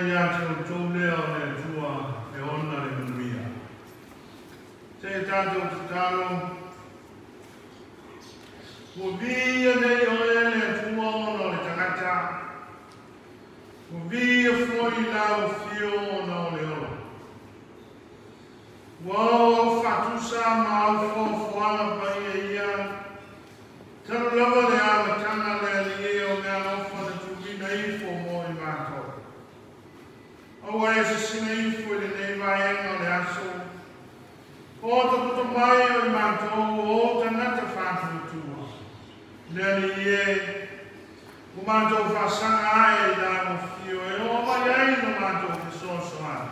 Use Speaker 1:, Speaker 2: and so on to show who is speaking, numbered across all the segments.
Speaker 1: Ona ia te outou lea o le Atua e ona le manuia. Se i tatou tatalo. Ua viia nei oe le Atua ona o le tagata. Ua viia foi lau afio ona o le ola. Ua o au faatusa ma au foafoaga paia ia, talu lava le amataga le Alii e o meaalofa na tuuina ifo mo i matou. Aua e sisina ifo i lenei vaega o le aso, o tapoto mai o i matou o tagata faatuatua. Le Alii e, ua matou faasaga ae i lau afio e oo mai ai lo matou fesoasoani.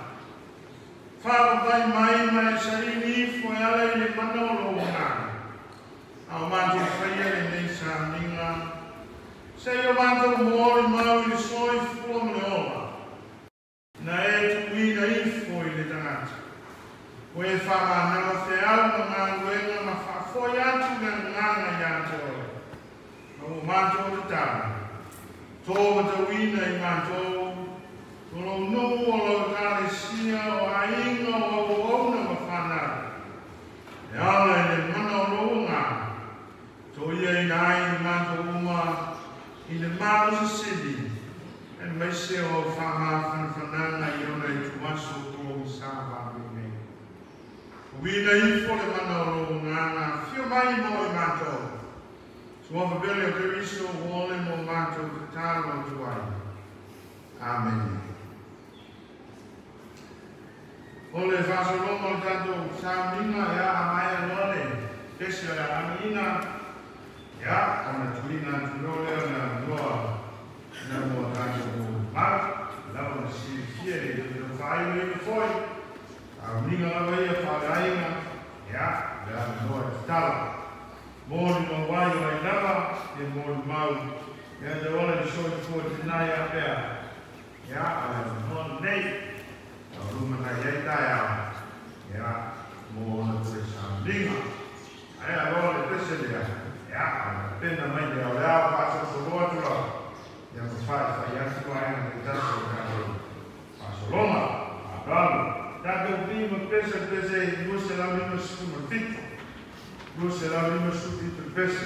Speaker 1: Faapapai mai ma e saili ifo e ala i le mana o lou agaga. A o matou faia lenei sauniga, seia o matou molimau i le soifua ma le ola, na e tuuina ifo i le tagata. Ua e faamanava feau ma galuega ma faafoi atu le agaga ia te oe. Ma ua matou tatalo, tō matauina i matou, o lou nuu o lau Ekalesia, o aiga o auaunaga ma fanau. E ala i le mana o lou agaga, toiaina ai i matou uma i le malosi sili, aemaise o au faamafanafanaga i ona ituaso pogisa faapenei. Uina ifo le mana o lou agaga, afio mai mo i matou. Suafa pele o Keriso ua ole mo matou tatalo atu ai. Amene. O le faasologa o le tatou sauniga ia a maea loa le pese o le agagiina, ia ona tuuina atu loa lea o le avanoa ina mo tatou molimau lava ona silafia e le toe faailoilo foi sauniga lava ia faaleaiga, ia le avanoa e tatala molimau ai o ai lava e molimau ia te ola i le soifua tina ia pea, ia o le avanoa lenei o lumanai ai taeao ia mo ona toe sauniga. Ae aloa le pese lea, ia o le pena mai lea o le ao faasolosolo atu lava ia ma faifai atu vaega taitasi o tatou faasologa. Faaaloalo tatou lima pese pese 257, 257 pese.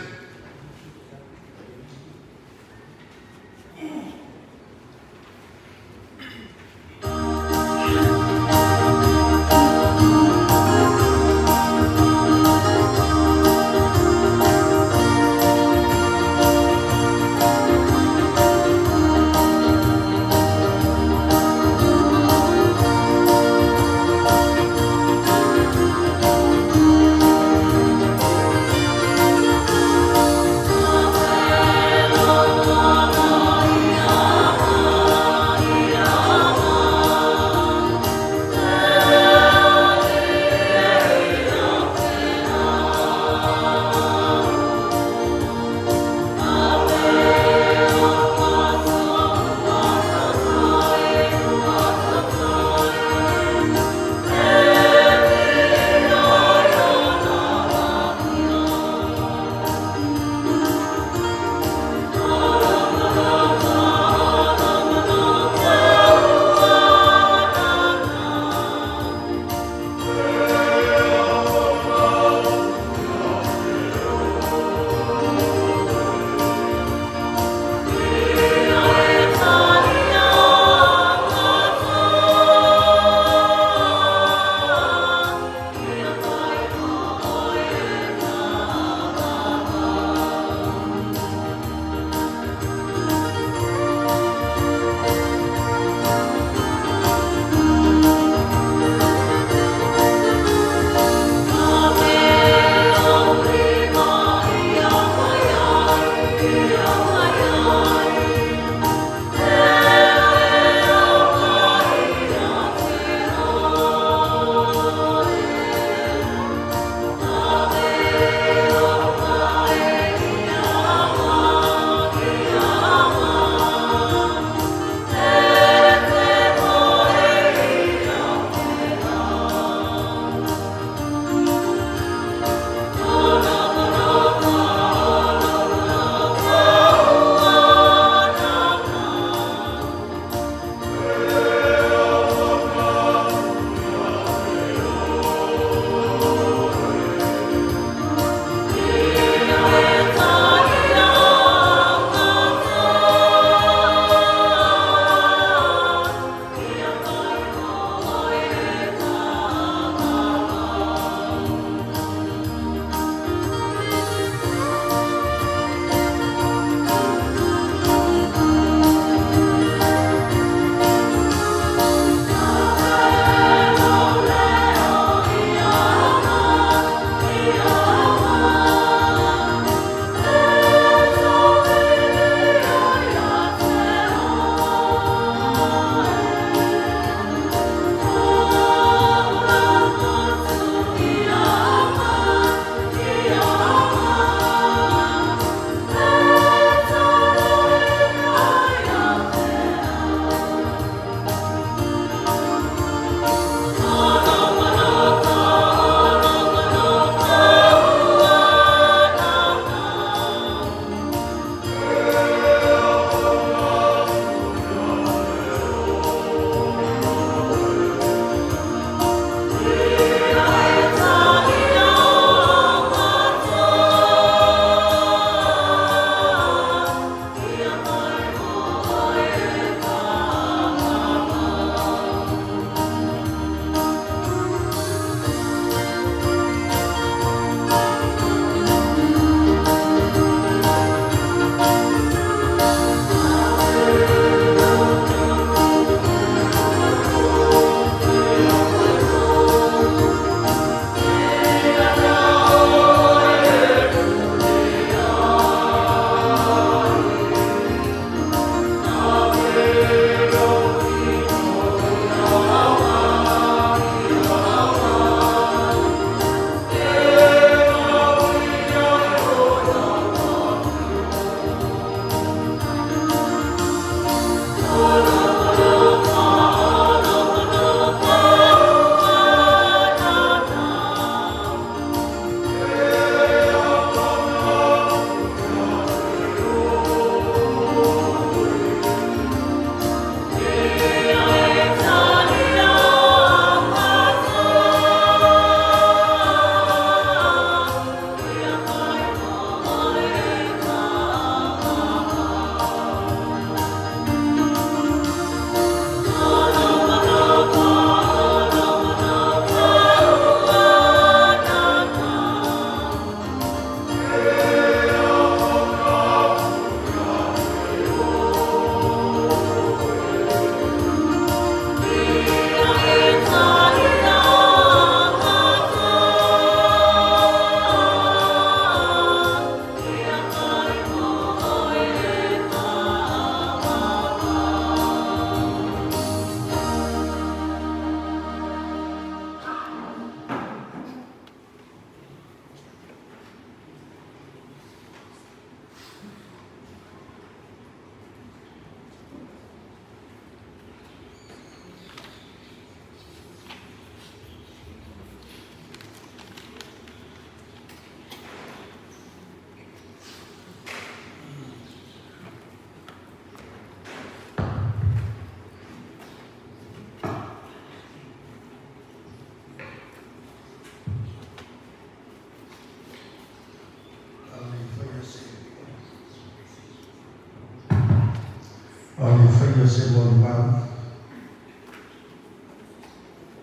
Speaker 2: faia se molimau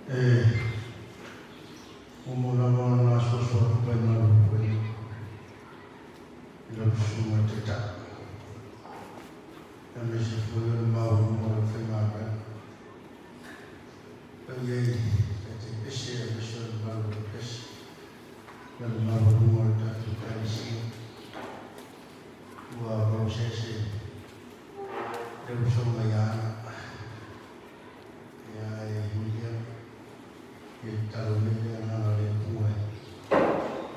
Speaker 2: e muamua lava ona asuasu atu mai malu i lau susuga i le Taitai aemaise foi o le maualuga o le aufaigaluega paia i taitaipese aemaise o le mamalu o le pese ma le maualuga o le tatou Ekalesia ua vaoseese le usoga ia Ana ia e William ia tatalo mai le agaga o le Atua e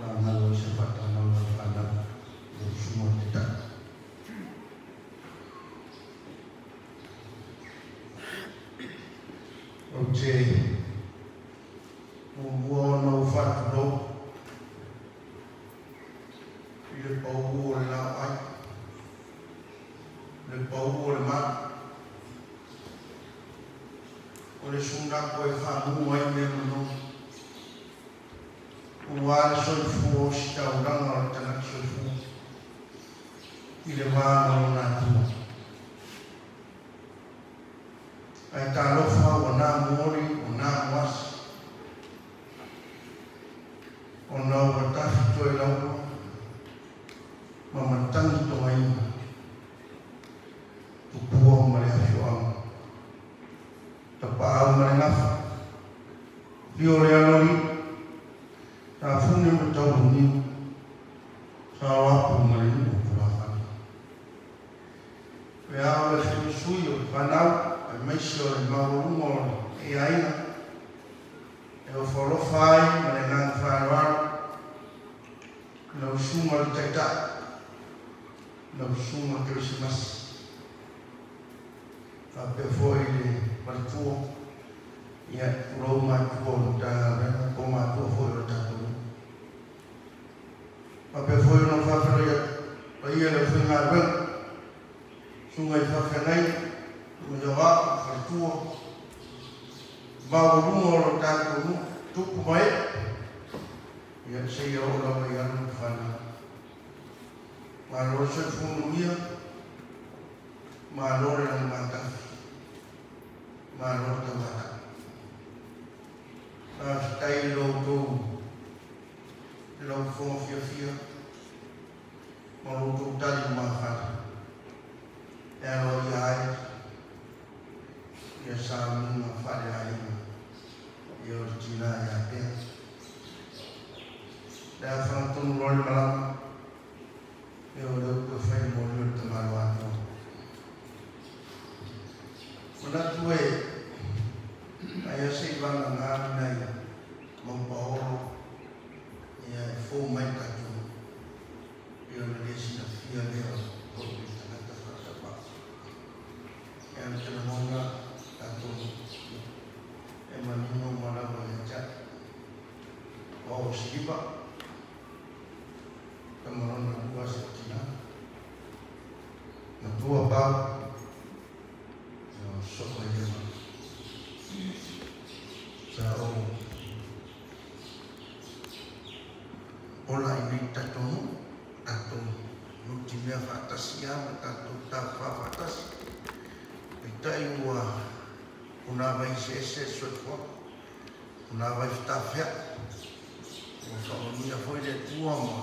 Speaker 2: magalo ai se faataumaga o le fanau i lau susuga i le Taitai. Ou te muamua ona ou faatulou i le pau o le laoai, le pau o le malu, o le sunako e faamu ai mea manogi, ua le soifua o se taulaga o le tagata soifua i le va ma lona Atua. Ae talofa ua na muoli ua na muasi, ona ua tafi toe laua ma matagi togaina tupua ma le afioaga, tapaau ma le gafa, fio le aloli, tafune ma tauluniu, saoapu ma le nuu o tulafale. E ao le femisui o le fanau aemaise o le maualuga o le aiga e ofo alofa ai ma le agaga faaaloalo lau susuga i le Taitai, lau susuga Kerisimasi, faapea foi le faletua, ia tulou matua o le Matagaluega po o matua foi o le tatou nuu. Faapea foi ona ou faafeiloai atu paia i le aufaigaluega, susuga i faafeagaiga, susuga i aoao, faletua, maualuga o le tatou nuu, tupu ma ee, ia seia oo lava i alo ma fanau. Malo le soifua manuia, malo le lagimatafi, malo le tauatai. Faafetai i lo outou i lau fofoga fiafia ma lo outou tali lumafale e aloaia ai ia saunoaga faaleaiga ia o le tina ia Pea. Le a fagatonu loa le malama ia o le upu e fai le moli o le tamaloa atoa. Manatu e aia se i vagagā nai mau paolo ia e fou mai tatou ia o le lē silafia lea o le tagata faatauau. Ia o te lagona tatou e manino uma lava ia te a'u o Siliva tamalona lua se tina matua pau ia o soo ai lema sa ou ola i nei tatou nuu tatou nutimea faatasi a ma tatou tafafā faatasi peitai ua punavai eseese le soifuaga punavai fetafea'i ua faamanuia foi le Atua ma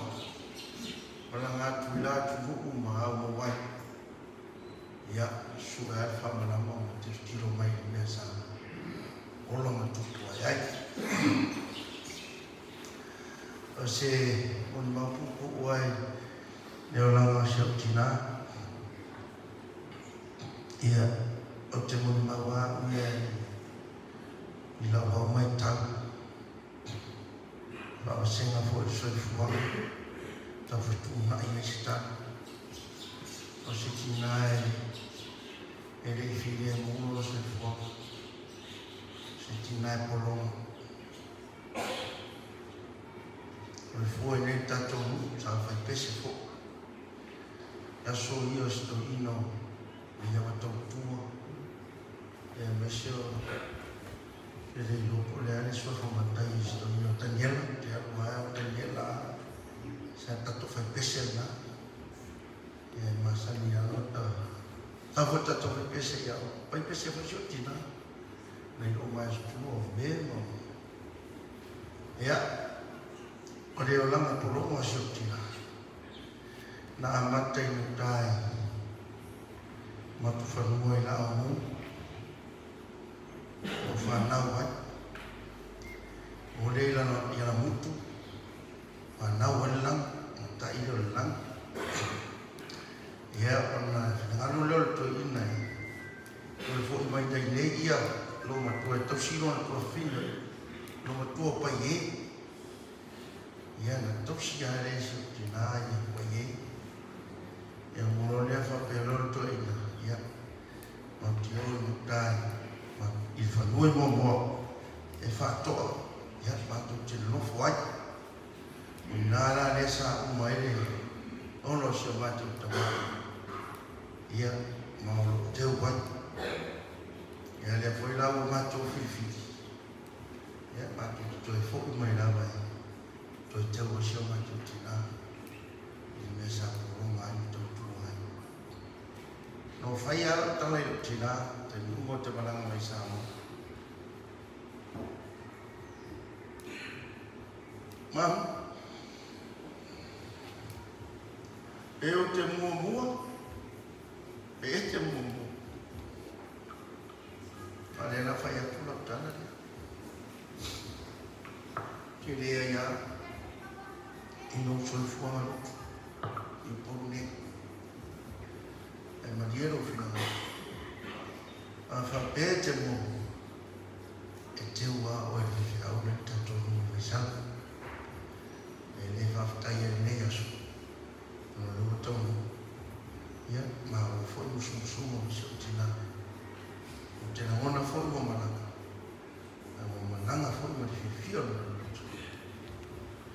Speaker 2: malaga atu i la atunuu ma aumau ai ia su'e ai le faamalama ma tilotilo mai i le mea sa ola ma tupu ai ai. O se molimau puupuu ai le olaga o si o'u tinā ia ou te molimau a'u ia i lau vao matau faavasega foi le soifuaga taufetuuna'i ai se tala o se tinā e le'i filemu lona soifuaga se tinā e pologa o le fua i nei tatou nuu sa faipese fo'i aso ia o se toeaina o leiava tautua ia aemaise o le le iloa po o le a le suafa matai i se toeaina o Taniela te alu ae o Taniela sa tatou faipese lena ia e masani lava ta A fo tatou faipese ia paipese foi si o tina nei o mai tua o me ma ia o le olaga pologa o si o tina na amata i utai matufanua i laaomu o fanau ai o le lana ia la mutu fanau ai le lagi ma taʻili o le lagi ia ona finagalo lea o le toeaina e toe foʻi mai tai nei ia lo matua e tausi lona tuafine lo matua pai e ia na tausi a le si o tinā ia pai e ia mo lea faapea loa le toeaina ia matou o i utai ma i le fanua i muamua e faatoa ia matou te nonofo ai o ina la lea sa uma ai le ona o si o matou tamā ia ma o loo teu ai ia lea foi la ua matou filifili ia matou te toe foʻi mai lava e toe teu ai si o matou tinā i le mea sa pologa ai ma tautua ai. Na fai lava lau tala i lou tinā taimi uma o te malaga mai Samoa. Mahu, e o te muamua, e e te muamua. A lea la fai atu lau tala lea. Te leai a i lou soifuaga loto i Upolu nei. Ae malie lou finagalo. A faapea e te muamua, e teu lava oe i le faifeau lea i le tatou nuu i Vaisala. E le faafetai ai i lenei aso, ona o lea ua taunuu, ia, maua foi musumusuga ma si ou tinā. Ou te lagona foi ua malaga, ae ua malaga foi ma le fiafia o le loto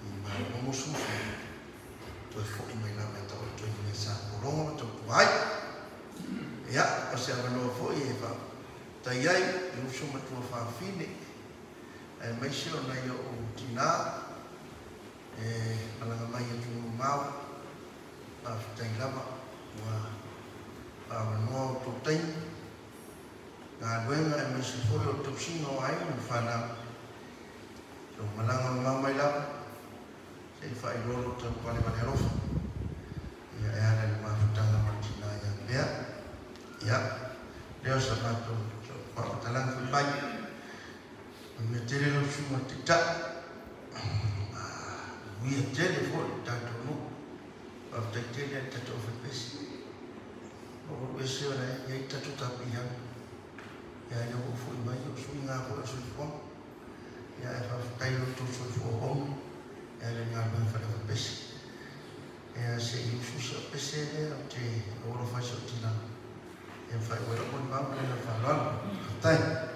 Speaker 2: i maua musumusuga, toe foi mai lava e taoto i le mea sa pologa ma tautua ai. Ia, o se avanoa foi e faafetai ai i uso ma tuafafine, aemaise o nai o'u tinā e malaga mai atunuu mamao. Faafetai lava ua faaavanoa outou taimi, galuega aemaise foi o le tausiga o aiga ma fanau. Se ua malaga mamao mai lava se i faailoa lo outou valevale alofa ia e ala i le mafutaga ma le tinā ia Pea. Ia, lea o sa matou faamatalaga foi mai. Manuia tele lau susuga i le Taitai. Manuia tele foi le tatou nuu. Faafetai tele i le tatou faipese. O ou ese ona e i ai tatou tapiiaga. Ia lea ua ou foi mai o suiga foi o le soifuaga. Ia ae faafetai i lo outou soifua auauna e ala i le galuega faale-faipese. Ia se i usu si au pese lea ou te alofa ai si ou tinā. Ia faaiu ai lau molimau ma le agaga faaaloalo. Faafetai.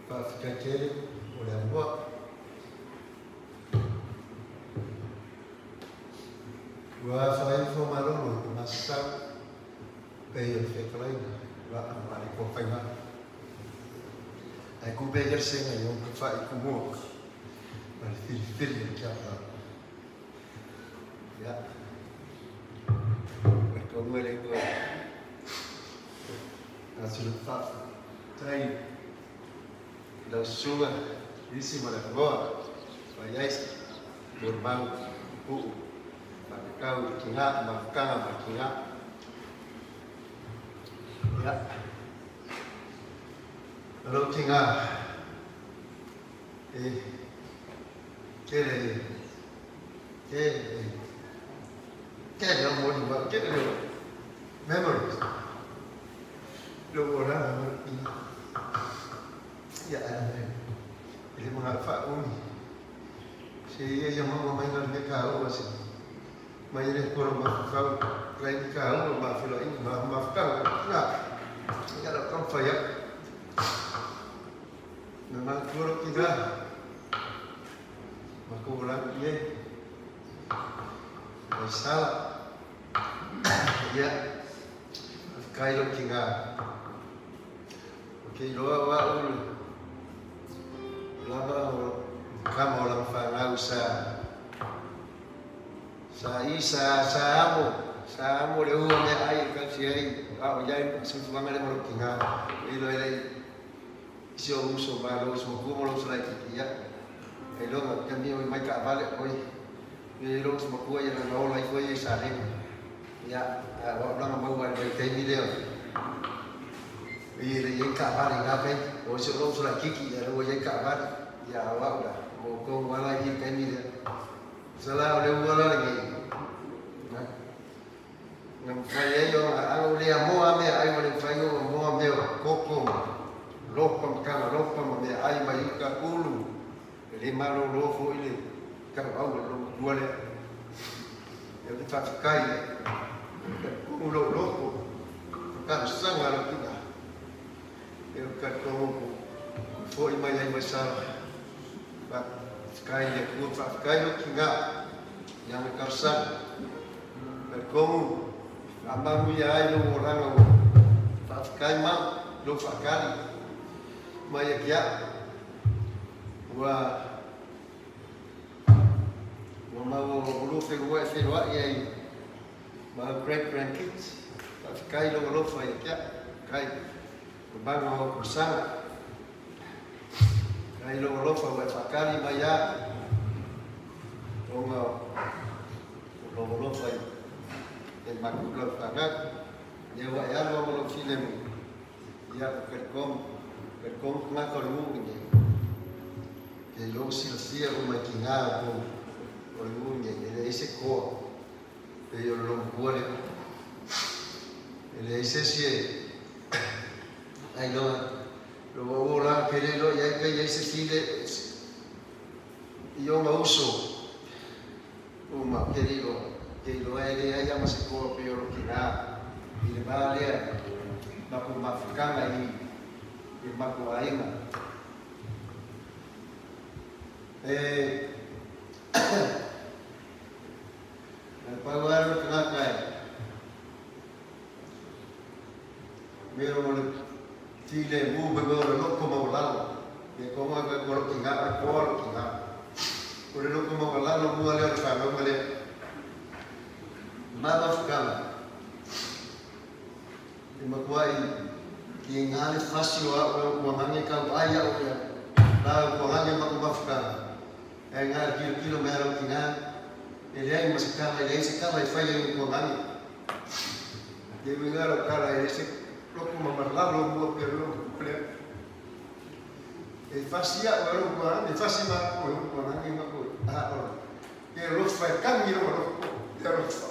Speaker 3: Faafetai o le amoa. Ua fai fo malolo i masau pe o le whekalaina wa ma le ko whainga. Ai ku pe ia senga i ka whai ku mua. Ma le whiri whiri o kia wha. Ia. Ma ko mua le koe. Atu le wha. Tai. Lau suga isi ma le whangoa. Wai ai. Mormau. Pu'u. Kau ki ngā, mafukanga ma ki ngā. Ia. Rau ki ngā. E. Kere. Kere. Kere o mori wa. Kere o. Memories. Rau o rā mori. Ia ana. E le mga wha umi. Se ia ia maua mai ngā me ka ua se. Mai le koro mafukau, kai ni ka ua mafilo inga ma mafukau. Nga, ia la kam whaia. Na nā koro ki ngā. Mako ora ie. Mai sala. Ia. Kai lo ki ngā. O ke iloa wa ulu. Lava o kama o lama whanau sa. Sa i sa sa amo le ua me ai ka si ai a o iai sa fuanga le mo ki ngā i lo ele si o uso ba lo so ku mo lo so lai ki ya e lo ka mi o mai ka vale oi e lo so ku ia na lo lai ko i sa le ya a o la ma wa le te mi le i le i ka vale ngā pe o so lo so lai ki ki ya lo i ka vale ya wa ura mo ko wa la i te mi le Sala o le ua la ngi. Na fai ai o a o le amoa me ai o le fai o moa me o koko. Lopa ma lopa ma me ai mai ka ulu. Le malo lo fo ile ka au lo ua le. E le fa kai le. Ku lo lo ko. Ka sanga lo tina. E ka ko fo i mai ai mai sa. Ba kai le ku fa kai lo ki ngā. Ia me kausanga. Per komu, amamu ia ai lo oranga o whaafekai mau, lo whaakari. Mai a kia, ua mau o lo whenua e whenua ia i mau great grandkids. Whaafekai lo alofa ia kia, kai o manga o kusanga. Kai lo alofa ua e whaakari mai a, onga o lo alofa i e makula whangat, ia wa e alo mo lo file mu. Ia o kerkom ngā ka le mungi. Ke lo silfia o mai ki ngā o le mungi, e le ese koa, e o lo mpua le. E le ese si e, ai lo, lo wa o la ke le lo, ia pe ia ese file, i o nga uso, o ma ke le lo, ke lo e le ai ama se koa pe o lo ki ngā, i le vā lea, mako mafukanga i mako ainga. E, pau aro te ngā kai, mero mo le tile mu me mo le loko mau lalo, e ko ngā koe ko lo ki ngā, e koa lo ki ngā. O le loko mau lalo mua leo le whanau ma lea. Mama fukanga. E makua i ki ngā le fasi o au kua ngange kau ai au ia. La kua ngange mako mafukanga. E ngā kilo kilo mea rau ki ngā. E leai ma se kala, e leai se kala i whai ai kua ngange. E ui ngā rau kala e se loko mamarlalo mua pe rau kua. E fasi au e rau kua ngange, e fasi mako e kua ngange mako. Ah, ora. E rofa e kangi rau rau. E rofa.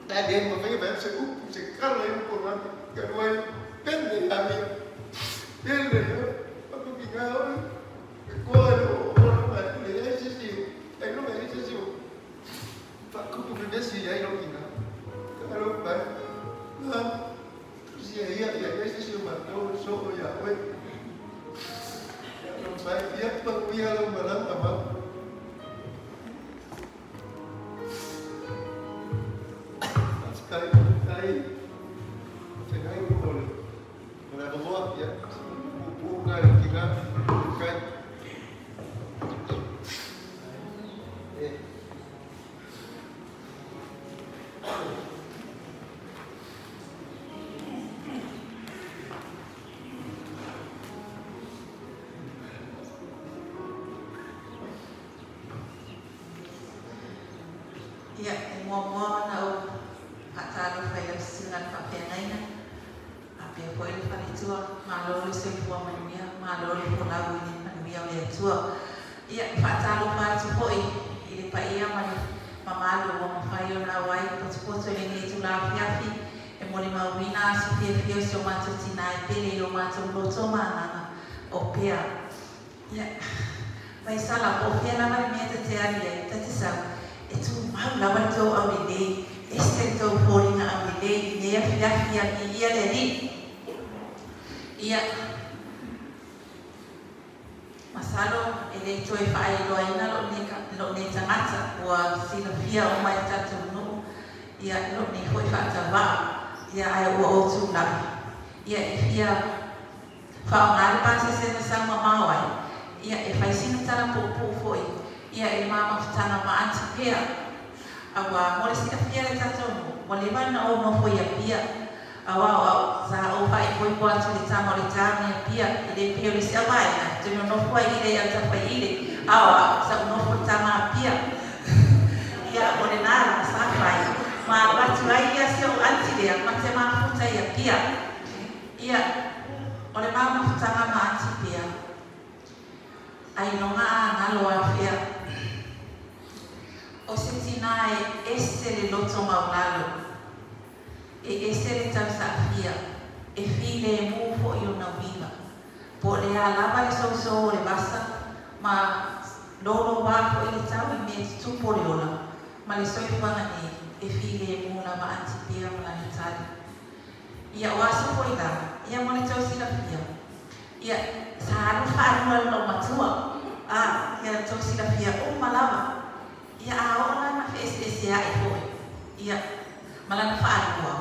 Speaker 3: Ta den ma whai whai se upu se kala e kua ngange. Ka rua e pende a mea. Pende a matou soo ia oe. Ia lou pai, ia panuia lau malaga mau. Faafetai, faafetai. Feagai mo le mo le avanoa, ia, puupuu lena i le tina. Faafetai.
Speaker 4: Ia, e muamua ona ou faatalofa i lau susuga i le faafeagaiga, faapea foi le faletua, malo le soifua manuia, malo le folau i le manuia o le Atua. Ia, e faatalofa atu foi i le paia ma le mamalu ua mafai ona auai potopoto i lenei itula afiafi e molimauina aso fiafia o si o matou tina e pele i o matou loto ma agaga o pea. Ia, Vaisala, po o fea lava le mea ta te alu i ai, ta te sau, e tumau lava le tou aulelei, ese le tou foliga aulelei i lenei afiafi, ia viia le Alii. Ia, masalo e le toe faailoaina lou nei, lou nei tagata, ua silafia uma e le tatou nuu, ia, lou nei foi faatauvaa, ia, ae ua ou tulai, ia, e fia faaaoga le pasese na sau mamao ai, ia, e fai sina tala puupuu foi, ia, i le ma mafutaga ma Aunty Pea. Aua, mo le silafia e le tatou nuu, ua leva ona ou nofo i Apia, aua o au, sa ou faaipoipo atu i le tama o le tāne i Apia, e le pei o le isi auvaega e toe nonofo ai ile i Autafaile, a o au, sa ou nofo i le tama a Apia. Ia, o lena lava sa fai, ma alu atu ai ia si ou aunty lea ma te mafuta i Apia. Ia, o le ma mafutaga ma Aunty Pea, ailoga a galo afea. O se tina e ese le loto maulalo, e ese le tausaafia, e filemu foi ona uiga. Po o le a lava le sousou o le vasa ma louloua foi le tau i mea e tutupu o le ola ma le soifuaga nei, e filemu lava Aunty Pea ma lana tali. Ia, o aso foi la, ia mo le tou silafia, ia, sa alu faalua le loomatua, a, ia le tou silafia uma lava. Ia, a oo la ina feeseesea'i foi, ia, ma lana faalua,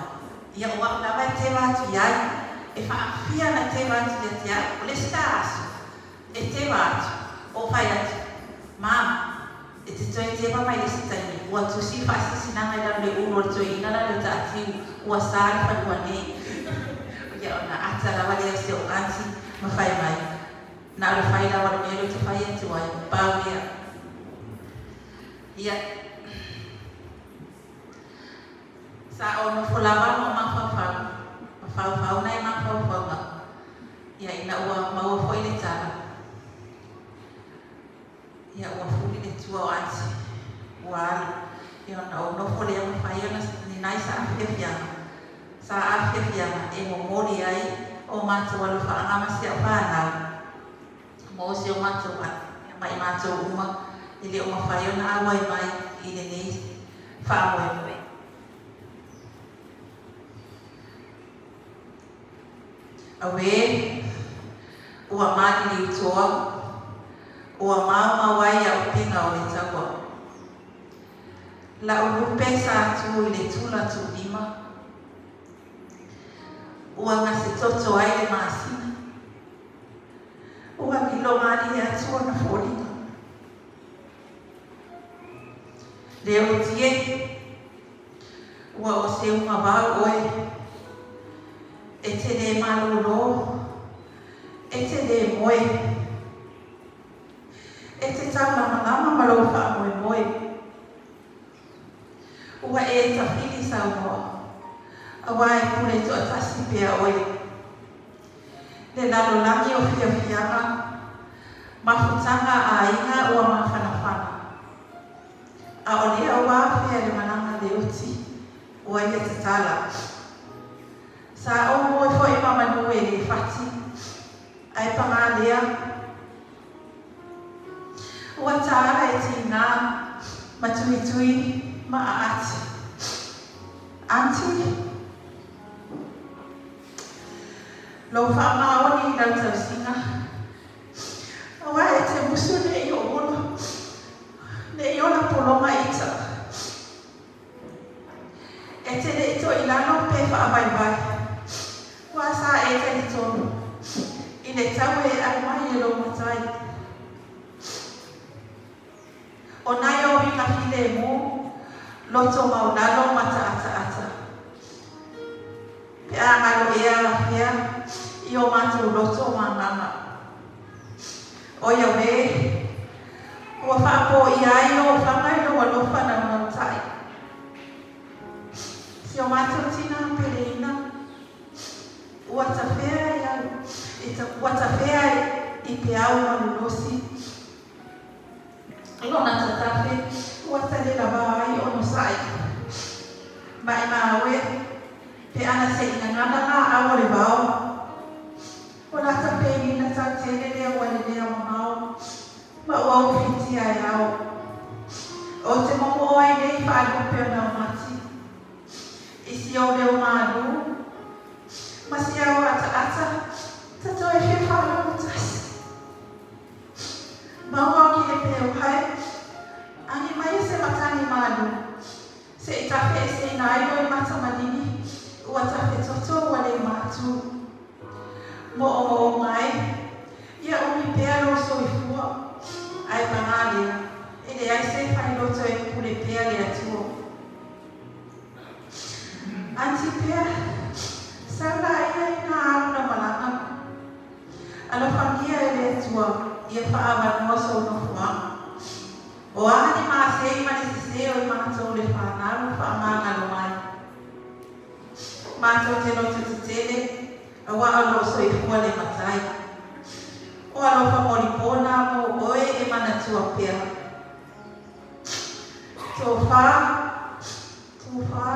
Speaker 4: ia, o a'u lava e teva atu i ai, e faafia ona teva atu ia te a'u. O le isi la aso, e teva atu, ou fai atu, Mom, e te toe teva mai le isi taimi, ua tusi faasinasinaga i lalo le ulu o le toeaina la le taatiu, ua sa le fanua nei. Ia, ona ata lava lea o si o'u aunty ma fai mai, Na o le fai lava o le mea lea ou te fai atu ai, pau lea. Ia, sa ou nofo lava ma ou mafaufau, mafaufau nai mafaufauga, ia, ina ua maua foi le tala, Ia, ua fuli le tua o Aunty, ua alu. Ia, ona ou nofo lea ma fai ona ni nai saafiafiaga, saafiafiaga e momoli ai o matou alofaaga ma si au fanau mo si o matou ma i matou uma e le o mafai ona auai mai i lenei faamoemoe. Auē, ua maliliu toa, ua maumau ai auupega o le taua. La'u lupe sa tu i le tula tuulima, ua gasetoto ai le masina, ua lilo malie atu ona foliga. Leotie, ua o se ugavau oe, e te lē malōlō, e te lē moe, e te taulamalama ma lou faamoemoe. Ua e tafili saunoa, auā e pule toatasi pea oe. Le lalolagi o fiafiaga, mafutaga a aiga ua mafanafana. A o lea ua afea le malaga leoti, ua ia tatala. Sa ou moe foi ma manu e le fati, ae pagā lea, ua tāala e tinā ma tuitui ma aati. Aunty, Lou faamaoni i lau tausiga auā e te musu neʻi o'olo neʻi ola pologa ita e te leʻi toʻilalo pe faavaivai ua sa e talitonu i le tau e aumai e lou matai o nai o uiga filemu loto maulalo ma taʻataʻata pe a galo ea afea i o matou loto ma agaga o ia ē ua faapōʻia ai o faga i lou alofa naunautaʻi si o matou tina peleina ua tafea iau ua tafea i peau malolosi lona tatafe ua talelavā ai onosaʻi ma e maue pe ana seʻi gagana laʻau o le vao o lata pelina tautele lea ua lelea mamao ma ua ufitia e ao o te momoʻo ai nei faalupe o naumati i si ou leo malū ma si au ataʻata tatoe fia faalogo tasi maua o kile peu hae agi mai se matagi malū seʻi tafeʻeseina ai loi mata maligi ua tafetoto ua lē matū moʻomoʻoga ai ia umi pea lou soifua ae pagā lea e leai se failoto e pule pea le Atua. Aunty Pea, sau laia i nā alu na malaga. Alofagia e le Atua ia faaavanoa sou nofoaga. O a ni masei ma le sesē o i matou le fanau faamagalo mai. Matou te loto tetele auā o loo soifua le Matai. O alofa molipō na mo oe e manatua pea. Tofa, tofa,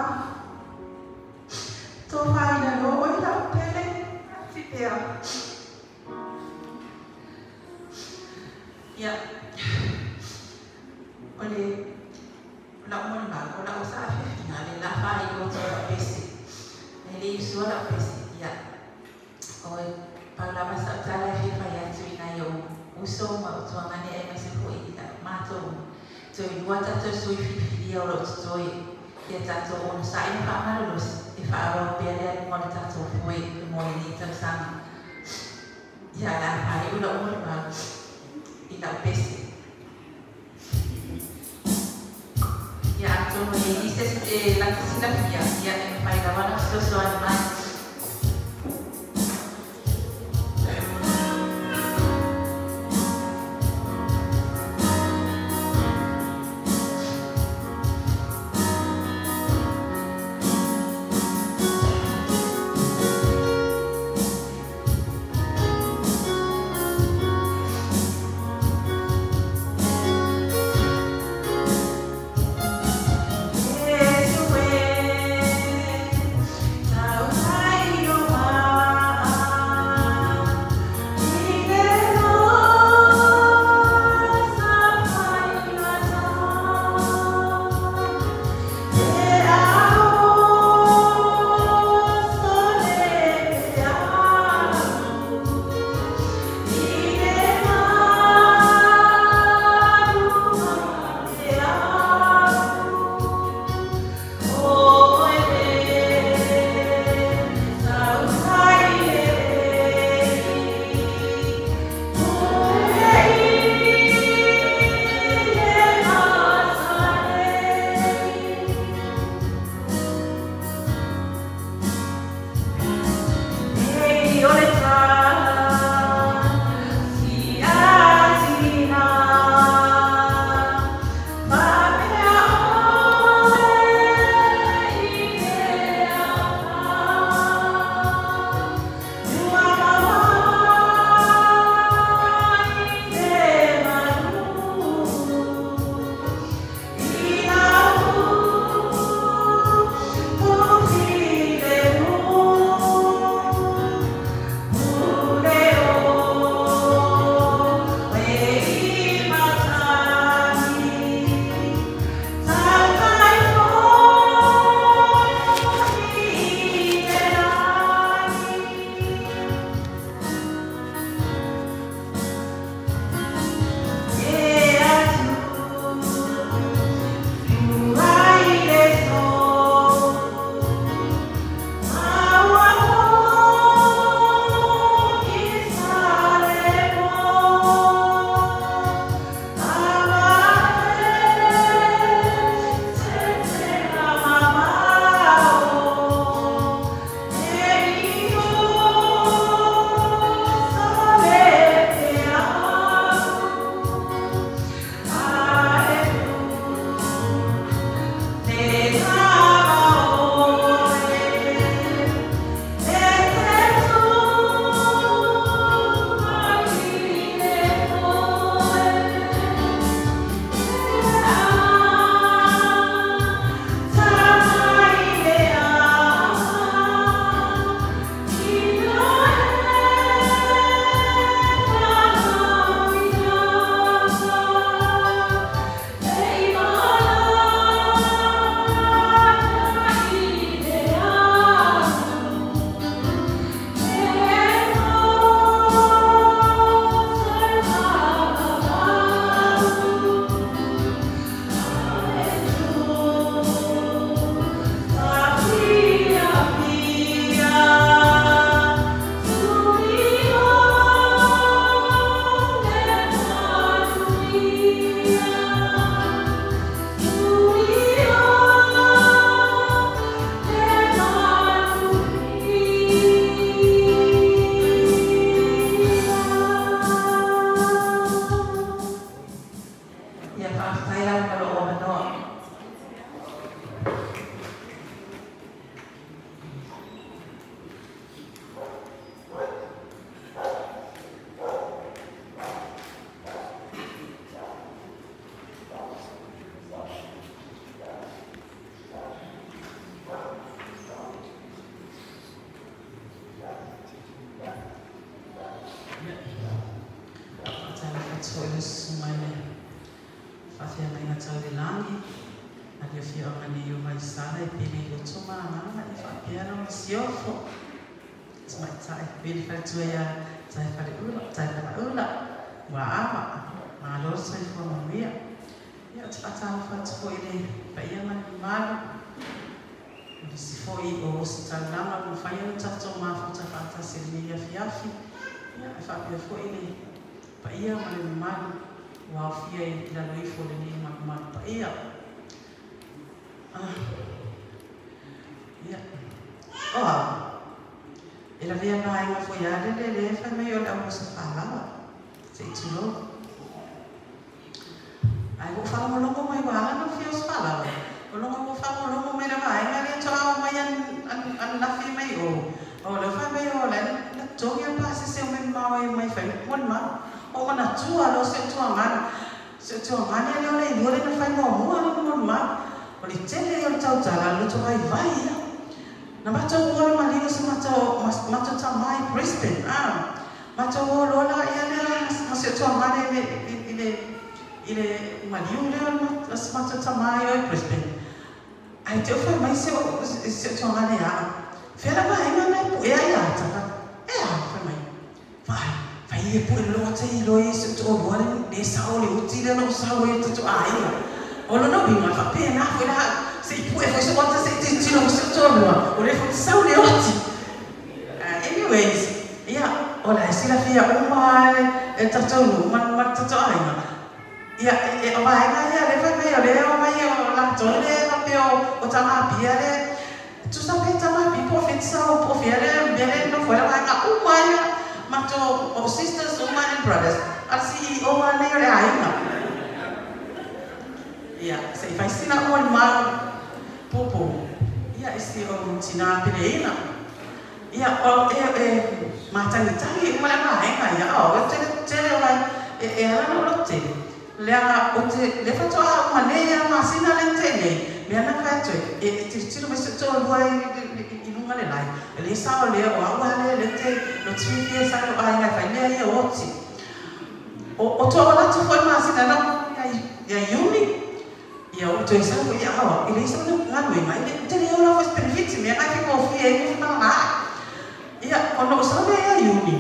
Speaker 4: tofa ina loa oe la'u pele, Aunty Pea. Ia, o le la'u molimau, o la'u saafiafiga le lafa ai o atu la'u pese. E le usua la'u pese. Ia, o pau lava sa'u tala e fia fai atu i nai ou uso ma utuagane aemaise foʻi i la matou toelua tatou sui filifilia o loo totoe ia tatou onosaʻi ma faamalolosi e faaauau pea le aluga o le tatou foe mo lenei tausaga. Ia la faaiʻu la'u molimau i la'u pese. Ia atonu e i se e lata silafia ia e mafai lava ona fesoasoani mai. Iesu e, tau
Speaker 5: Foi le susuga i le faafeagaiga tau i le lagi, a le afioaga nei o Vaisala e pele i loto ma agaga e faapea lona siofo. Tamaitai pele faletua ia Taefaleula, Taefalaula, ua ava, malo le soifua manuia. Ia, ou te faatalofa atu foi i le paia ma le mamalu, o nisi foi o ositaulaga ua mafai ona tatou mafuta faatasi i lenei afiafi. Ia, e faapea foi le paia ma le mamalu ua aofia i lalo ifo o lenei malumalu paia. Ia, o au, e lavea vaega foi a le lele e fai mai o le au oso falaoa, se i tulou. Ai ua faalogologo mai ua ala ona fia oso falaoa, o logo ua faalogologo mai le vaega lea toa o mai ananafi mai o. O le fai mai o le na togi a pasese o mai mamao e mai fai mo le mau. O manatua lo se tuangana. Se tuangana le o le ilua le na fai muamua le mo le mau. O le tele o le tautala lo to vai vai ia. Na matou o le maliu se matou matou tamai Brisbane. Matou o lola ia lea ma se tuangana i le maliu lea o se matou tamai o i Brisbane. Ai te o fai mai se se tuangana ia. Fela vaega na pu ea ia taka. E a fai mai. Vai, vai e pu e loa te i loi se to lua le le sao le uti le no sao e te to aiga. O lo no binga fa pe na foi la se i pu e foi se wata se te tino se to lua. O le foi sao le oti. Anyways, ia o la sila fia uma e tatou nu ma ma tatou aiga. Ia e o vaega ia le fai mai o le o mai o la tole fa pe o tama pia le tu sa pe tama pi po fit sao po fia le bele no foi la vaega uma ia matou o sisters uma and brothers al CEO ma nei o le aiga. Ia se i fai sina o le mau popo. Ia e si o tina peleina. Ia o e matangitangi uma le vaega ia o e tele tele o lai e ala no lo tele. Leaga o te le fatoa uma nei a masina le tele. Mea na fai atu e tilotilo mai se toalua i luga le lai. E le sao lea o au ale le te lo tifia sa lo aiga e fai mea ia oti. O toa latu foi masina na ia Iuni. Ia o toe sau foi ia awa. E le sao na galuega. E le tele o la foi benefit mea ngai fi kofia e kufi malanga. Ia o no sao lea ia Iuni.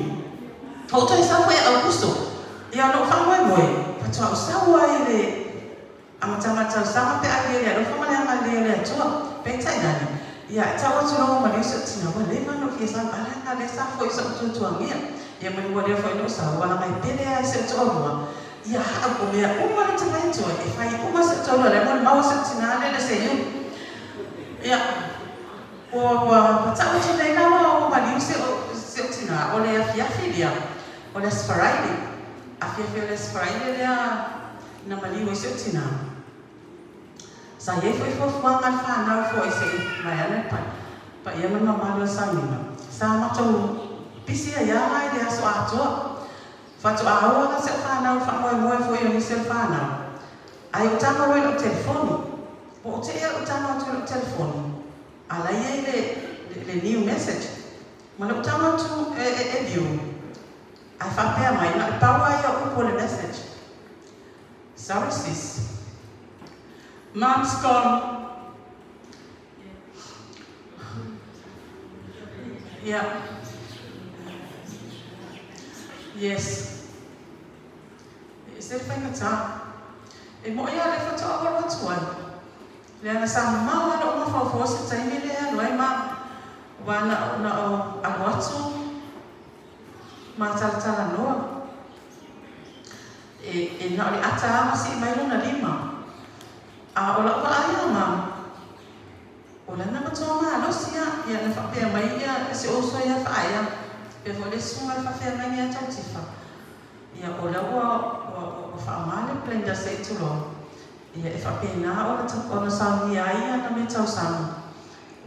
Speaker 5: O toe sau foi ia Augusto. Ia no whangoe moe. Fatoa o sau ai le amatanga tausaga pe ai le alofa ma le agalelei o le Atua. Peitai nani. Ia e tau atu loa ma le uso tina ua leva no fia sau ala nga le sa foi sa utuatuangia. Ia manu ua lea foi no sau ala ngai pele ai se toalua. Ia haa o mea uma le tanga e toa e fai uma se toalua le mo le maua se tina le le se iu. Ia ua ua patau atu nei lawa o maliu se o tina o le afiafi lia o le asfaraile. Afiafi o le asfaraile lea na maliu ai se o tina. Sa iai foi fuafuaga le fanau foi se i mai ana le pai. Paia ma le mamalu o le sauniga. Sa matou pisi ai ala i le aso atoa. Fatoa aua se o fanau faamoemoe foi o nisi o le fanau. Ai o tago loa i lou telefoni. Po o te ea lou tago atu i lou telefoni. Ala ia i le new message. Ma lou tago atu e view. Ai faapea mai na le pau ai o upu o le message. Sorry sis. Mom's gone. Yeah. Yes. E se le faigata. E mo'i a le fatoa o atu ai. Leaga sa mamao a lou mafaufau se taimi le alu ai ma wa na o alu atu ma talatalanoa. E na o le ata a ma sii mai lona lima. A o lau vaai a ma o lana matoa malosi ia ia na faapea mai ia se uso ia faaea. Pe foi le susuga le faafeagai ia tautifa. Ia o la ua ua faaaoga le blender se i tulou. Ia e faapena ona ona saunia ai ana mea tausaga.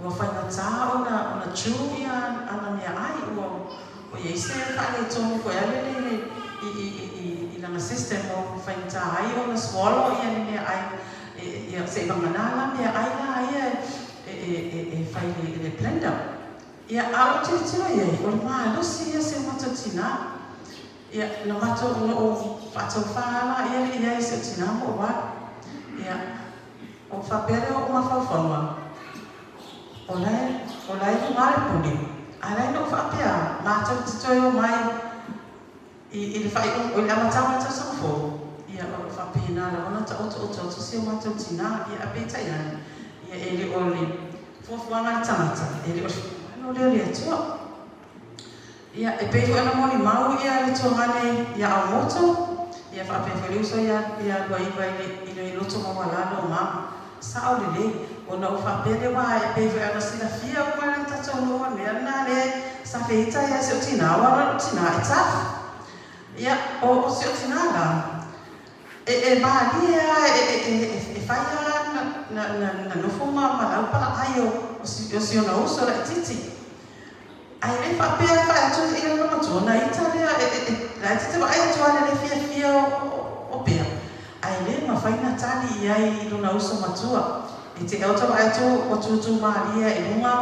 Speaker 5: Ua faigata ona ona chew ia ana mea ai ua ua iai se faaletonu foi ale le i lana system ua faigata ai ona swallow ia le mea ai ia se i vagana la mea ai la ia e fai i le blender. Ia a o tilotilo iai o le malosi ia se o matou tina. Ia na matou no faatofā la ia le ia i se tina mo wa. Ia o faapea o mafaufauga o lae luga le pule ae lae no faapea matou te toe o mai i le faaiuga o le amataga o le tausaga fou. Ia o lo faapena lava ona taotooto atu si o matou tinā. Ia apeitai ane ia e le o le fuafuaga le tagata e le o le finagalo lea o le Atua. Ia e pei foi ona molimau ia le tuagane ia aumoto ia faapea foi le uso ia luaiva i le loto maualalo o mama sao lelei ona o faapea le uā e pei foi ona silafia uma le tatou nuu o le mea lena lea sa feita ai si o tinā ua alu tinā e tafu. Ia o si o tinā la e malie a e fai a na nofo ma laupala ai o si ona uso laititi. Ai le faapea fae atu i lona matua na ita lea e la te vaai atu ale le fiafia o pea. Ai le mafai na tali i ai i lona uso matua. E te ota vaai atu o tutu malia i luga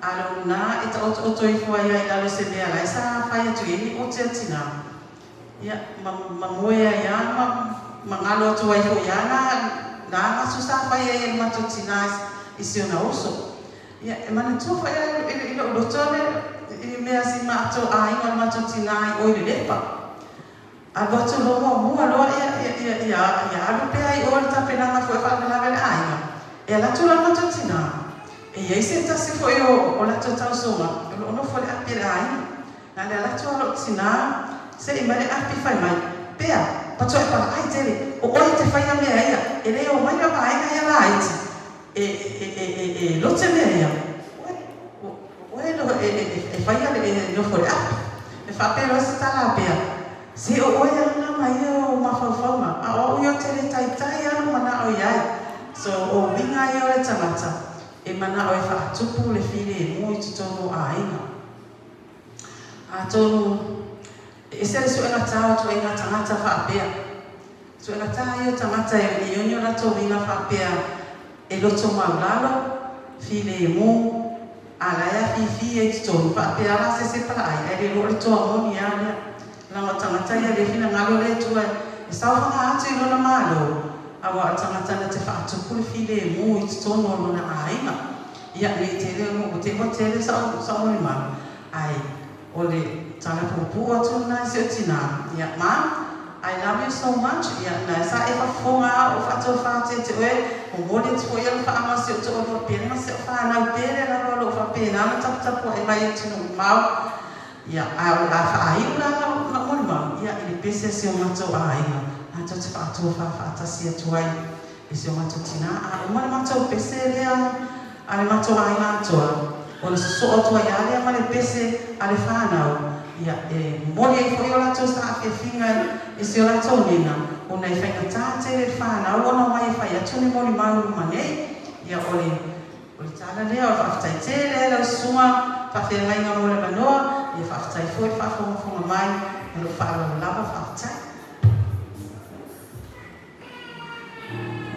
Speaker 5: a lona e taotooto ifo ai i lalo se mea lai sa fai atu i ni o te tina. Ia ma moe ai a ma ngalo atu ai fo ia na ngasu sa fai ai e matua tina i si ona uso. Ia e manatua foi i lou loto le i mea si matou aiga o le matou tinā i oi le lepa. Alu atu loa muamua loa ia alu pea i o le tapenaga foi faalavelave le aiga. E ala atu la le matou tinā. E iai se tasi foi o latou tausoga o loo nofo le api e le aiga. Na le ala atu a loo tinā se i mai le api fai mai. Pea, patoa e palaai tele. O oe te whaia mea ia. E leo mai la vaega ia la aiti. E lote mea ia. Oe e whaia le nofo le api. E whaapea se tala pea. Se o oe ana mai o mafaufauga. A o io te le taitai anu mana o iai. So o winga ia o le tangata. E mana o e whaatupu le file e mui totonu a aiga. A tonu e se le suega tā o tuenga tangata whaapea. Suega tā ia tangata e ionio rato winga whaapea e loto maulalo, file e mō, a laia fifi e totonu whaapea la se se pala ai, ai le lo le toa moni a lea. Langa tangata ia le whina ngalo le tua e sauwhanga atu i lona malo. Awa a tangata na te whaatupu le file e mō i totonu o lona aiga. Ia nei te reo o te hoa tere sa moni mau. Ai, o le tala pupu atu nai se o tina. Ia, ma, I love you so much. Ia, nai sa e whafonga o whatou whaate te oe, o mole te ia le whaanga se o te olo pere, ma se o whanau pere la lo whapena, na tapu tapu e mai e tino mau. Ia, a o la whaaiu la na moni mau. Ia, i le pese se o matou aiga. Na tau te whaatua whaatasi atu ai e se o matou tina. A o mana matou pese lea a le matou aiga atoa. O le soso atua ia lea ma le pese a le whanau. Ia, e moli ai foi o latou sa afiafiga e se o latou nena. O nai whainga tāte le whanau ona mai e whai atu ni moli mau luma nei. Ia, o le tala lea, o le whaaftai tele, lau susunga, whaawhengainga mo le manoa. Ia, whaaftai foi, whaafongafonga mai, o le whaalalo lava whaaftai.
Speaker 6: Thank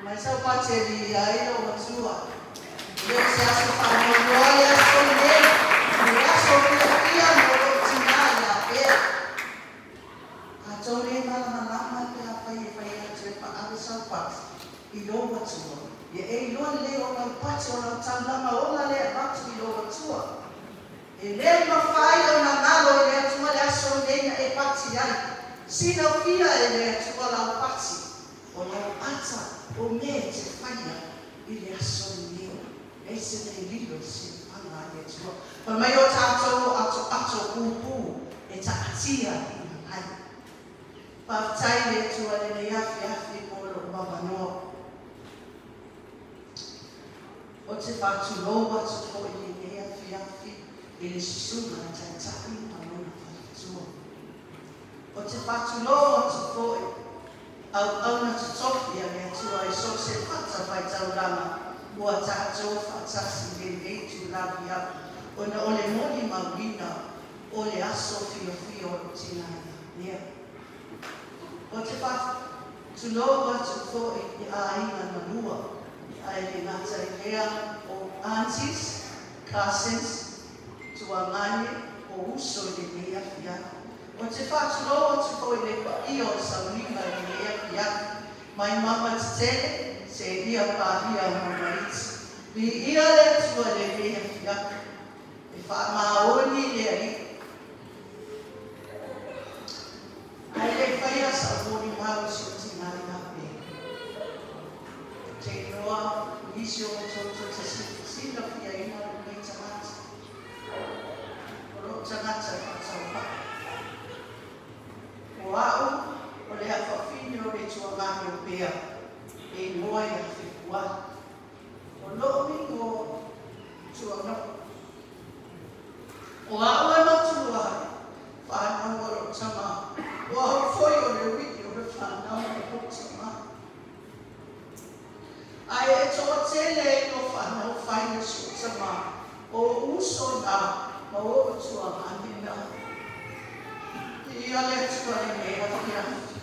Speaker 6: Mai sau pate li ai lo matua. Le se aso fa mo no le aso ne. Le aso fia fia mo lo tina ia pea. A tole mala malama pe a fai e fai atu e pa ave sau pate. I lo matua. Ia e iloa le o lau pate o lau taulama ola le avatu i lo matua. E le mawhai o na ngalo i le atua le aso nei na e pati ai. Sina fia e le atua lau pati. O lau ata o me te whaia i le aso nei. E se nei lilo si panga i atua. Pa mai o tātou ato ato pūpū e ta atia i na ngai. Whaatai le atua le nei afi afi po lo mawanoa. O te whātulou atu fo i le nei afi afi i le susunga na taitai ma lona whalatua. O te whātulou atu fo i au auna totofi a le atua e so se whata whai tauranga ua tātou whātasi le nei tūlavi au. Ona o le moni maurina o le aso fio fio o tinaia. Nea. O te whātulou atu fo i a inga na lua. Ai le ngata i lea o aunties, cousins, tuangane o uso i le nei afiafi. O te whātulou atu fo i le paia o sauliga i le nei afiafi. Mai mama tetele, se ia pahia o mamaiti. Li ia le atua le nei afiafi. E whaamaoni le ali. Ai le whaia sa moni mau si o tinga i ape. Te noa, nisi o toto te sina fia ina o nei tangata. O lo tangata e whātau. O au, o le awhawhine o le tuangani o pea, e noa i a whipua. O loo mingo tuangao. O au e matua, whanau o lo tama. O au foi o le wiki o le whanau o lo tama. Ai e toa tele i o whanau whaina so tama. O uso nā, ma o tuangani nā. Ia le atua le mea whiafi.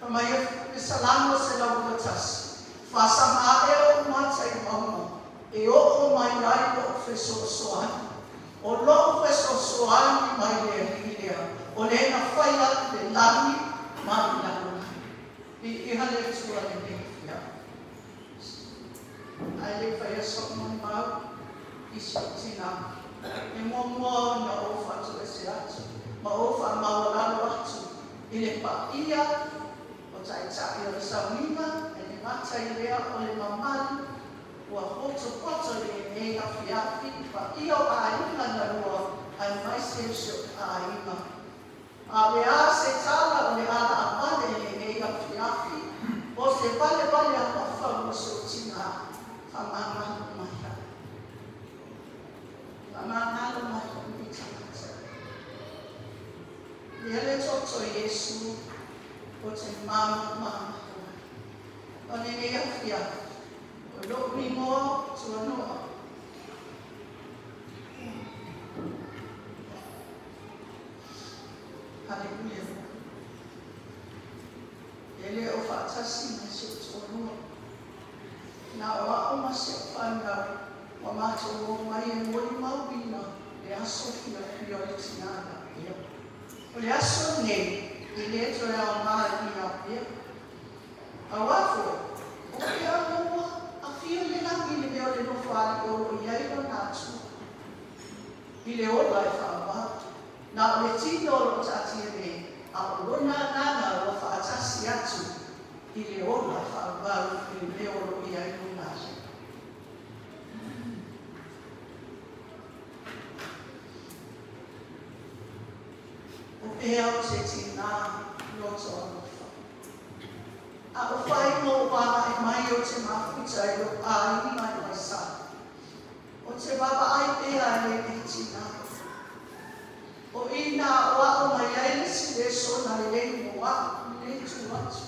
Speaker 6: Pa mai e salamo se lau watasi. Whasama e o mata i maunga. E o mai ai o feso soani. O lo feso soani mai le hilea. O le na whaia le lani mai lalo. I iha le atua le mea whiafi. Ai le whaia so mai mau i so tina. E mua mua na o whatu e se atu. Ma o wha mawalalo atu i le paia o taitai o le sauniga e le ngata i lea o le mamalu ua hoto poto le nei afiafi i paia o aiga na lua ai mai se se o aiga. A le a se tala o le ala apale le nei afiafi o se pale pale a pawhau o se o tina whamangalo mai hau. Whamangalo mai hau i tangata. Ia le toto Yesu o te mama mama. O nene afiafi. O lo mingoa tuanoa. Hallelujah. Ele o whaatasi mai se o tuanoa. Nā o ao ma se o whanau. Wa mātou o mai e mori mauina le aso fia fia o le tinana. O le aso nei, i le toe ao ngā i a pea. A wafo, o ke au moa, a fia le langi le mea o le nofo ali o lo iai o nā tu. I le ola e whaawā. Nā o le tino o lo tātia nei, a o lona nana o whaatasi atu i le ola e whaawā i le mea o lo iai o nā tu. O pea o te tina loto alofa. A o whai mō wāna e mai o te mafuta i o āi mai mai sa. O te baba ai pea e le tina. O ina o ao mai ai le si le sona le le mo a le tu atu.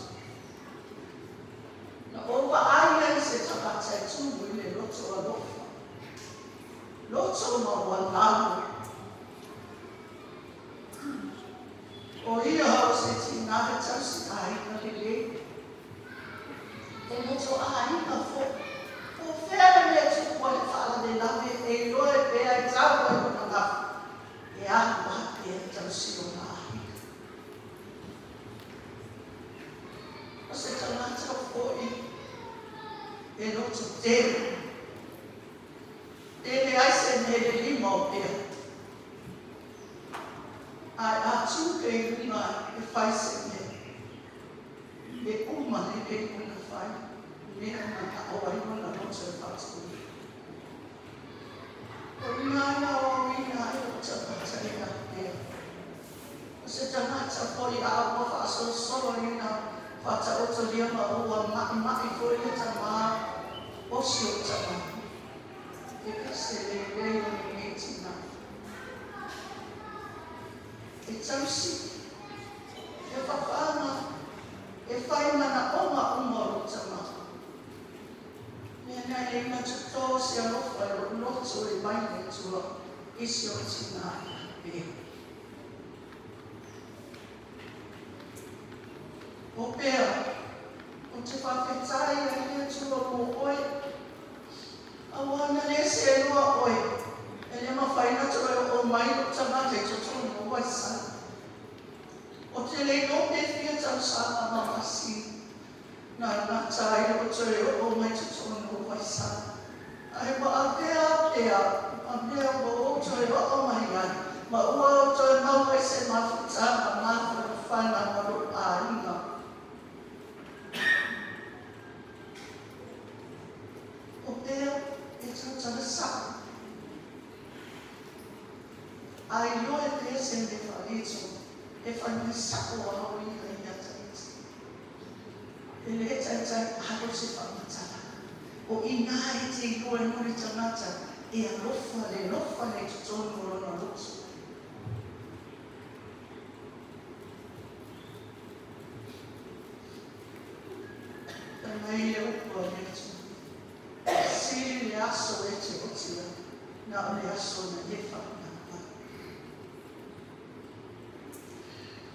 Speaker 6: Na o wa ai ai se takata e tūmu i le loto alofa. Loto ma walalu. O ia hau se tina he tausi ai na le le. E to aiga fo'i. O fea le mea tupu ai le faalavelave e iloa e pea e tau ai lona gafa e alu ai pea e tausi lona aiga. O se tagata fo'i e loto tele. E leai se mea i le lima o pea. Ae a tu pea i luga e fai se mea, e uma lelei ona fai mea mana'o ai lona loto e faatino. O i ina e aoaoina ai lou tagata ia pea. O se tagata fo'i a ua faasolosolo ina faataotolia ma ua ma'ima'i fo'i le tamā o si ou tamā. E ese lelei o lenei tinā. E tausi, e faafaaga, e fai manaʻoga uma o lou tamā. Mea na e le matotō se alofa e lo'u loto e mai le Atua i si ou tinā ia pea. O pea, ou te faafetai ai i le Atua mo oe. Auā na lē seelua oe, e le mafai ona toe oo mai lou tagata i totonu o Waisale. Ou te le iloa pe fia tausaga ma masina na gata ai lou toe oo mai totonu o Waisale. Ae ua avea pea ma mea ua ou toe oo mai ai, ma ua ou toe maua ai se mafutaga mafanafana ma lou aiga. O pea e tautala sa'o, a iloa e pea se mea faaletonu, e fai mai sa'o lava o ia ia Tahiti. E lē taitai alo se faamatalaga. O i ina e te iloa ai mo le tagata e alofa le alofa le totonu o lona loto. Fai mai le upu a le Atua, Sili le aso e te oti ai, na o le aso na e faaaoga ai.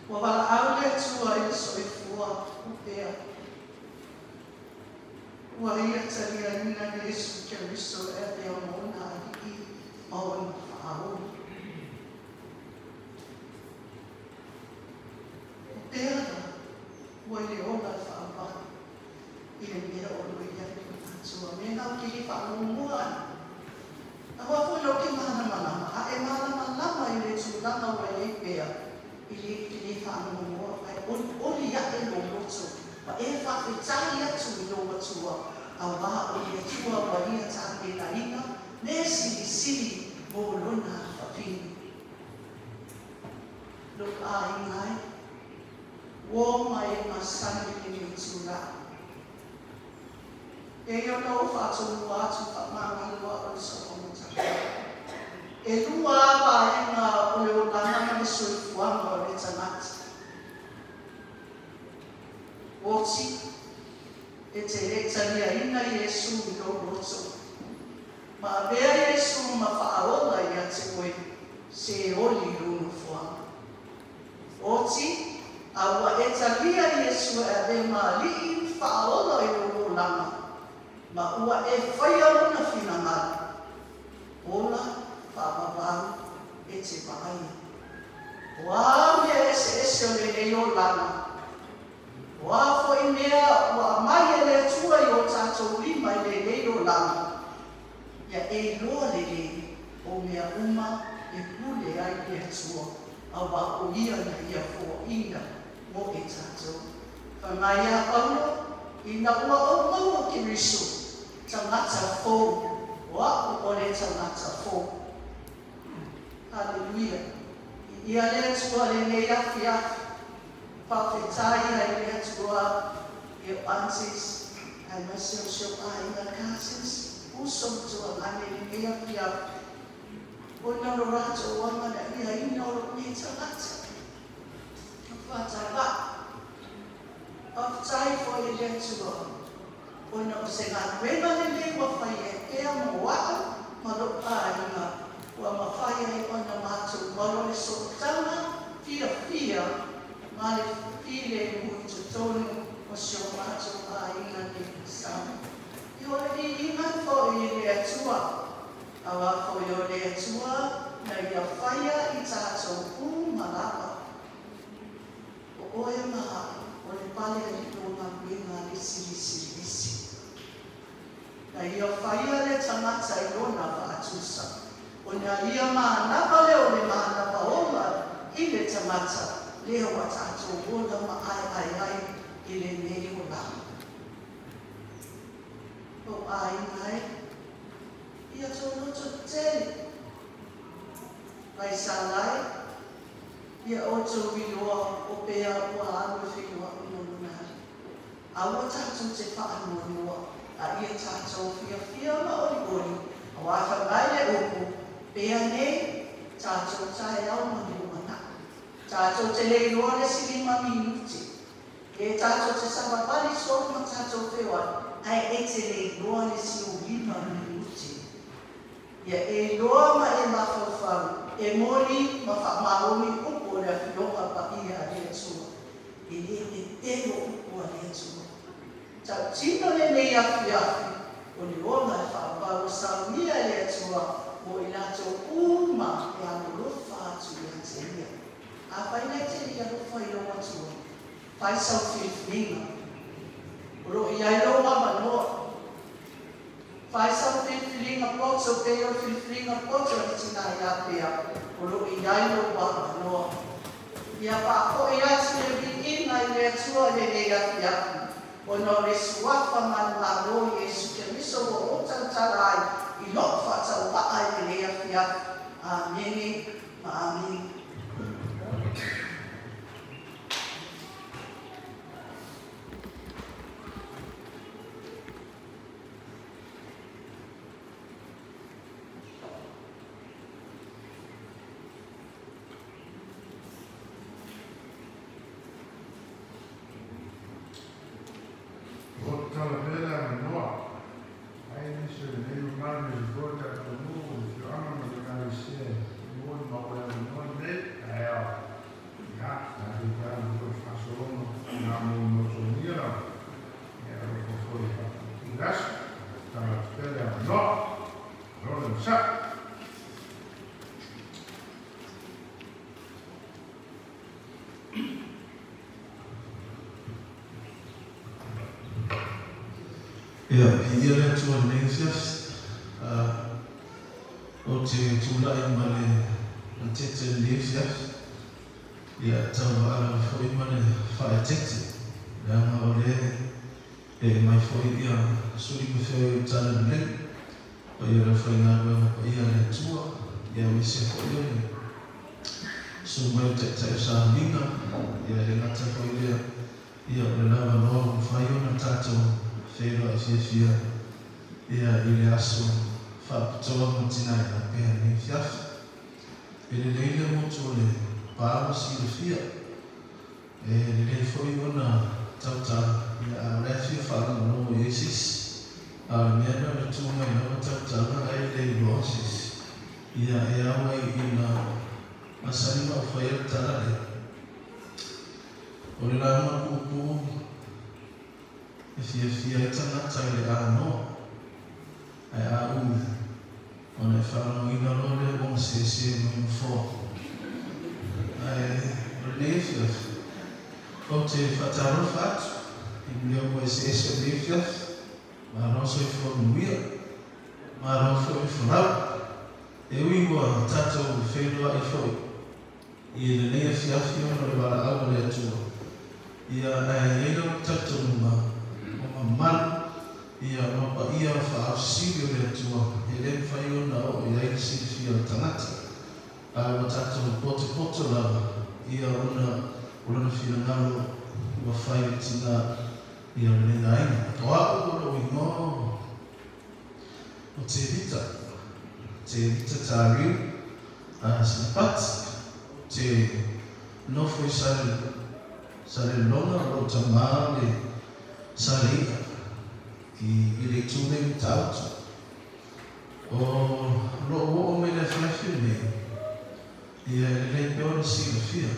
Speaker 6: Ua valaau le Atua i le soifua o pea. Ua ia taliaina Iesu Keriso e avea ma ona alii ma ona faaola. O pea la, ua i le ola e faavae i le mea o lo o i ai lona Atua. Mea na ou te le faalogologoa ai. Aua foi lou ke malamalama, a e malamalama i le tulaga ua i ai pea, e le e te le faalogologoa, ae olioli aʻe lou loto, ma e faafetai atu i lou Atua, auā o le Atua ua ia tapenaina mea silisili mo lona fafine. Lou aiga e, uō ma e masani i lenei itulā. E pei ona ou faatomua atu faamagalo a'u i le so'o E lua lava vaega o le olaga ma le soifuaga o le tagata. Oti, e te lē taliaina Iesu i lou loto, ma avea Iesu ma faaola iā te oe se oli i lou nofoaga. Oti, a ua e talia Iesu e avea ma alii ma faaola i lou olaga, ma ua e faia lona finagalo, ola faavavau e te vaaia. O a mea eseese o lenei olaga, o a fo'i mea ua aumai e le Atua i o tatou lima i lenei olaga, ia e iloa lelei o mea uma e pule ai le Atua, auā o ia na ia foaʻina mo e tatou. Fai mai ia Paulo, Ina ua ou maua Keriso, tagata fou, o a'u o le tagata fou. Haleluia! Viia le Atua lenei afiafi. Faafetai ai i le Atua i o aunties aemaise o si ou aiga cousins, uso ma tuagane i lenei afiafi ona o lo latou amanaiaina o lou nei tagata. Faatavaa. Faafetai foi i le Atua ona o se galuega lelei ua faia e pea mo a'u ma lo'u aiga ua mafai ai ona matou maua le sootaga fiafia ma le filemu i totonu o si o matou aiga nei. tau. I o le viiga fo'i i le Atua, auā fo'i o le Atua na ia faia i tatou uma lava. O oe ma a'u, o le pale alii o galuega a le Silisili Ese. Na ia faia le tagata i lona faatusa. O na ia manava lea o le manava ola i le tagata lea ua tatou ola ma aeae ai i lenei olaga. Lou aiga e, ia tou loto tetele, Vaisala e, ia outou iloa o pea ua alu e feiloai ma lona Alii. Aua tatou te faanoanoa, a ia tatou fiafia ma olioli, auā fai mai le upu, Pea nei, tatou taeao ma le lumanai. Tatou te le iloa le isi 5 minute. E tatou te savavali solo ma tatou feoai, ae e te le iloa le isi ou 5 minute. Ia e iloa ma e mafaufau, e moni ma faamaoni upu o le Afioga Paia a le Atua. E le pepelo upu a le Atua. Tautino lenei afiafi, o le ola e faapau ua saunia e le Atua mo i latou uma e alolofa atu ia te Ia. Afai la e te le i alofa i lou Atua, fai sau filifiliga. O lo o i ai lou avanoa. Fai sau filifiliga poto pei o le filifiliga poto a le tinā ia Pea, o lo o i ai lou avanoa. Ia faafoi atu le viiga i le Atua i lenei afiafi, ona o le Suafa manumalo Iesu Keriso ua ou tautala ai i lou faatauvaa i lenei afiafi. Amene ma amene.
Speaker 1: O lo o tatala pea le avanoa ai nisi o lenei mamalu e fua le tatou nuu, le afioaga ma le Ekalesia e momoli mau le avanoa lenei taeao. Ia, tatou tala foi le faasologa na mo motogia lava. Ia, alofa foi e faatauti le aso. Tatala atu pea le avanoa. Malo le onosai.
Speaker 7: Ia, viia le Atua i lenei afiafi. Ou te tulai ma le matete i lenei afiafi. Ia, tauva'a lava foi ma le faaeteete, leaga o lea e aumai foi ia suli ma feoi o le talalelei, paia o le aufaigaluega paia a le Atua, ia aemaise foi o le susu mai o taitai o sauniga, ia e le gata foi lea, ia o le lavaloa ua mafai ona tatou feiloai fiafia ia i le aso faapitoa ma tinā i lapea i lenei afiafi. E lelei le motu o le pa ua silafia, e lelei foi ona tautala, ia a o la e fia faalogologo i ai se isi. A o le mea lea o le tu mai lava tautala ae le iloa se isi, ia e ao ai ina masani ma ou faia le tala lea. O le lauga puupuu e fiafia ai tagata i le anoa, ae a umi, ona e faalogoina loa lea ua gasese mai nofoa. Ae o lenei afiafi, ou te faatalofa atu i mea ua eseese o lenei afiafi. Malo soifua manuia, malo foi le folau. E ui ua tatou feiloai foi i lenei afiafi ona o le valaau a le Atua, ia ae i ai lava talitonuga o mamalu ia ma paia faausili o le Atua e le mafai ona oo i ai le silafia o le tagata, a ua tatou potopoto lava ia ona o lona finagalo ua fai i le tinā ia o lenei aiga. O a'u o lou igoa o Tevita, Tevita Tariu Sinapati, ou te nofo i Salelologa, o lou tamā le Salei'a i le itu nei Matautu. O lou oo mai le afiafi lenei, ia e lelei pea ona silafia,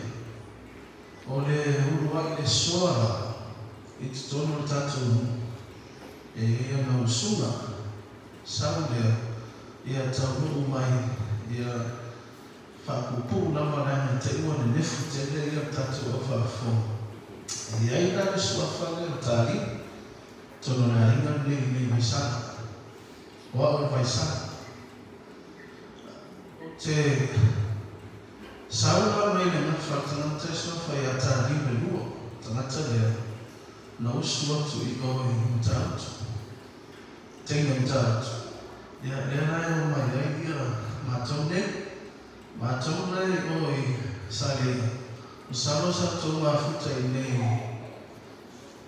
Speaker 7: o le uluai le soa la i totonu o le tatou nuu. E ia na usunga sau lea ia taunuu mai ia faapuupuu lava leaga e te ua nenefu tele ia tatou aufaafofoga. E iai la le suafa lea o Taliu tonu le aiga lenei i nei Vaisala. O a'u le Vaisala. Ou te sau la mai le gafa a le tagata e suafa ia Taliu le lua tagata lea na usu atu i o i Matautu. Teine Matautu. Ia lea la e o mai ai ia matou nei. Matou la i o i Saleia. Masalo sa tou mafuta i nei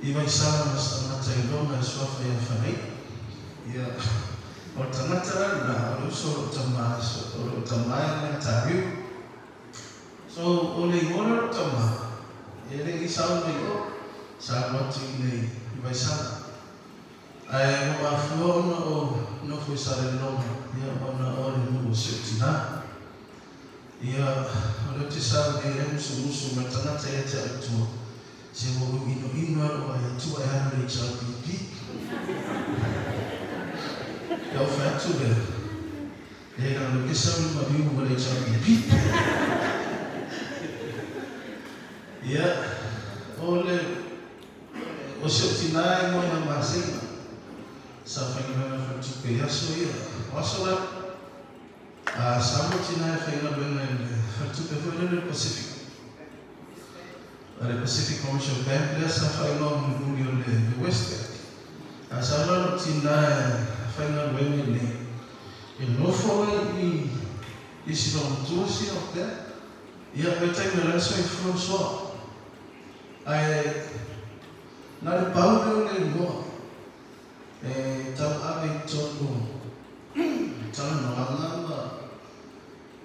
Speaker 7: i Vaisala ma se tagata i lona e suafa ia Fanei. Ia o le tagata la lena o le uso o lou tama o lou tama e lena Taliu. So o le igoa lea o lou tama e le i sau mai o sa alu atu i nei i Vaisala. Ae ua mafua ona ou nofo i Salelologa ia ona o le nuu o si ou tinā. Ia o lea ou te sau nei e musumusu ma le tagata ia te au i tua, se ua ou inoino lava lou vaai atu ae alu i le HRPP. Ia ou fai atu lea, e leaga ou te sau i le maliu ma le HRPP. Ia o le o si ou tinā e moe ia Masega sa faigaluega i faletupe i aso ia. O aso la, a sa lou tinā e faigaluega i le faletupe foi lele o le Pacific. O le Pacific Commercial Bank lea sa faaigoa mulimuli o le Westpac. A sa la lou tinā e faigaluega i inei, e nofo ai i i Silomatua sia o pea. Ia vaitaimi o la e soifua le soa. Ae na le pau lea o le igoa e tauave i totonu o talanoaga ma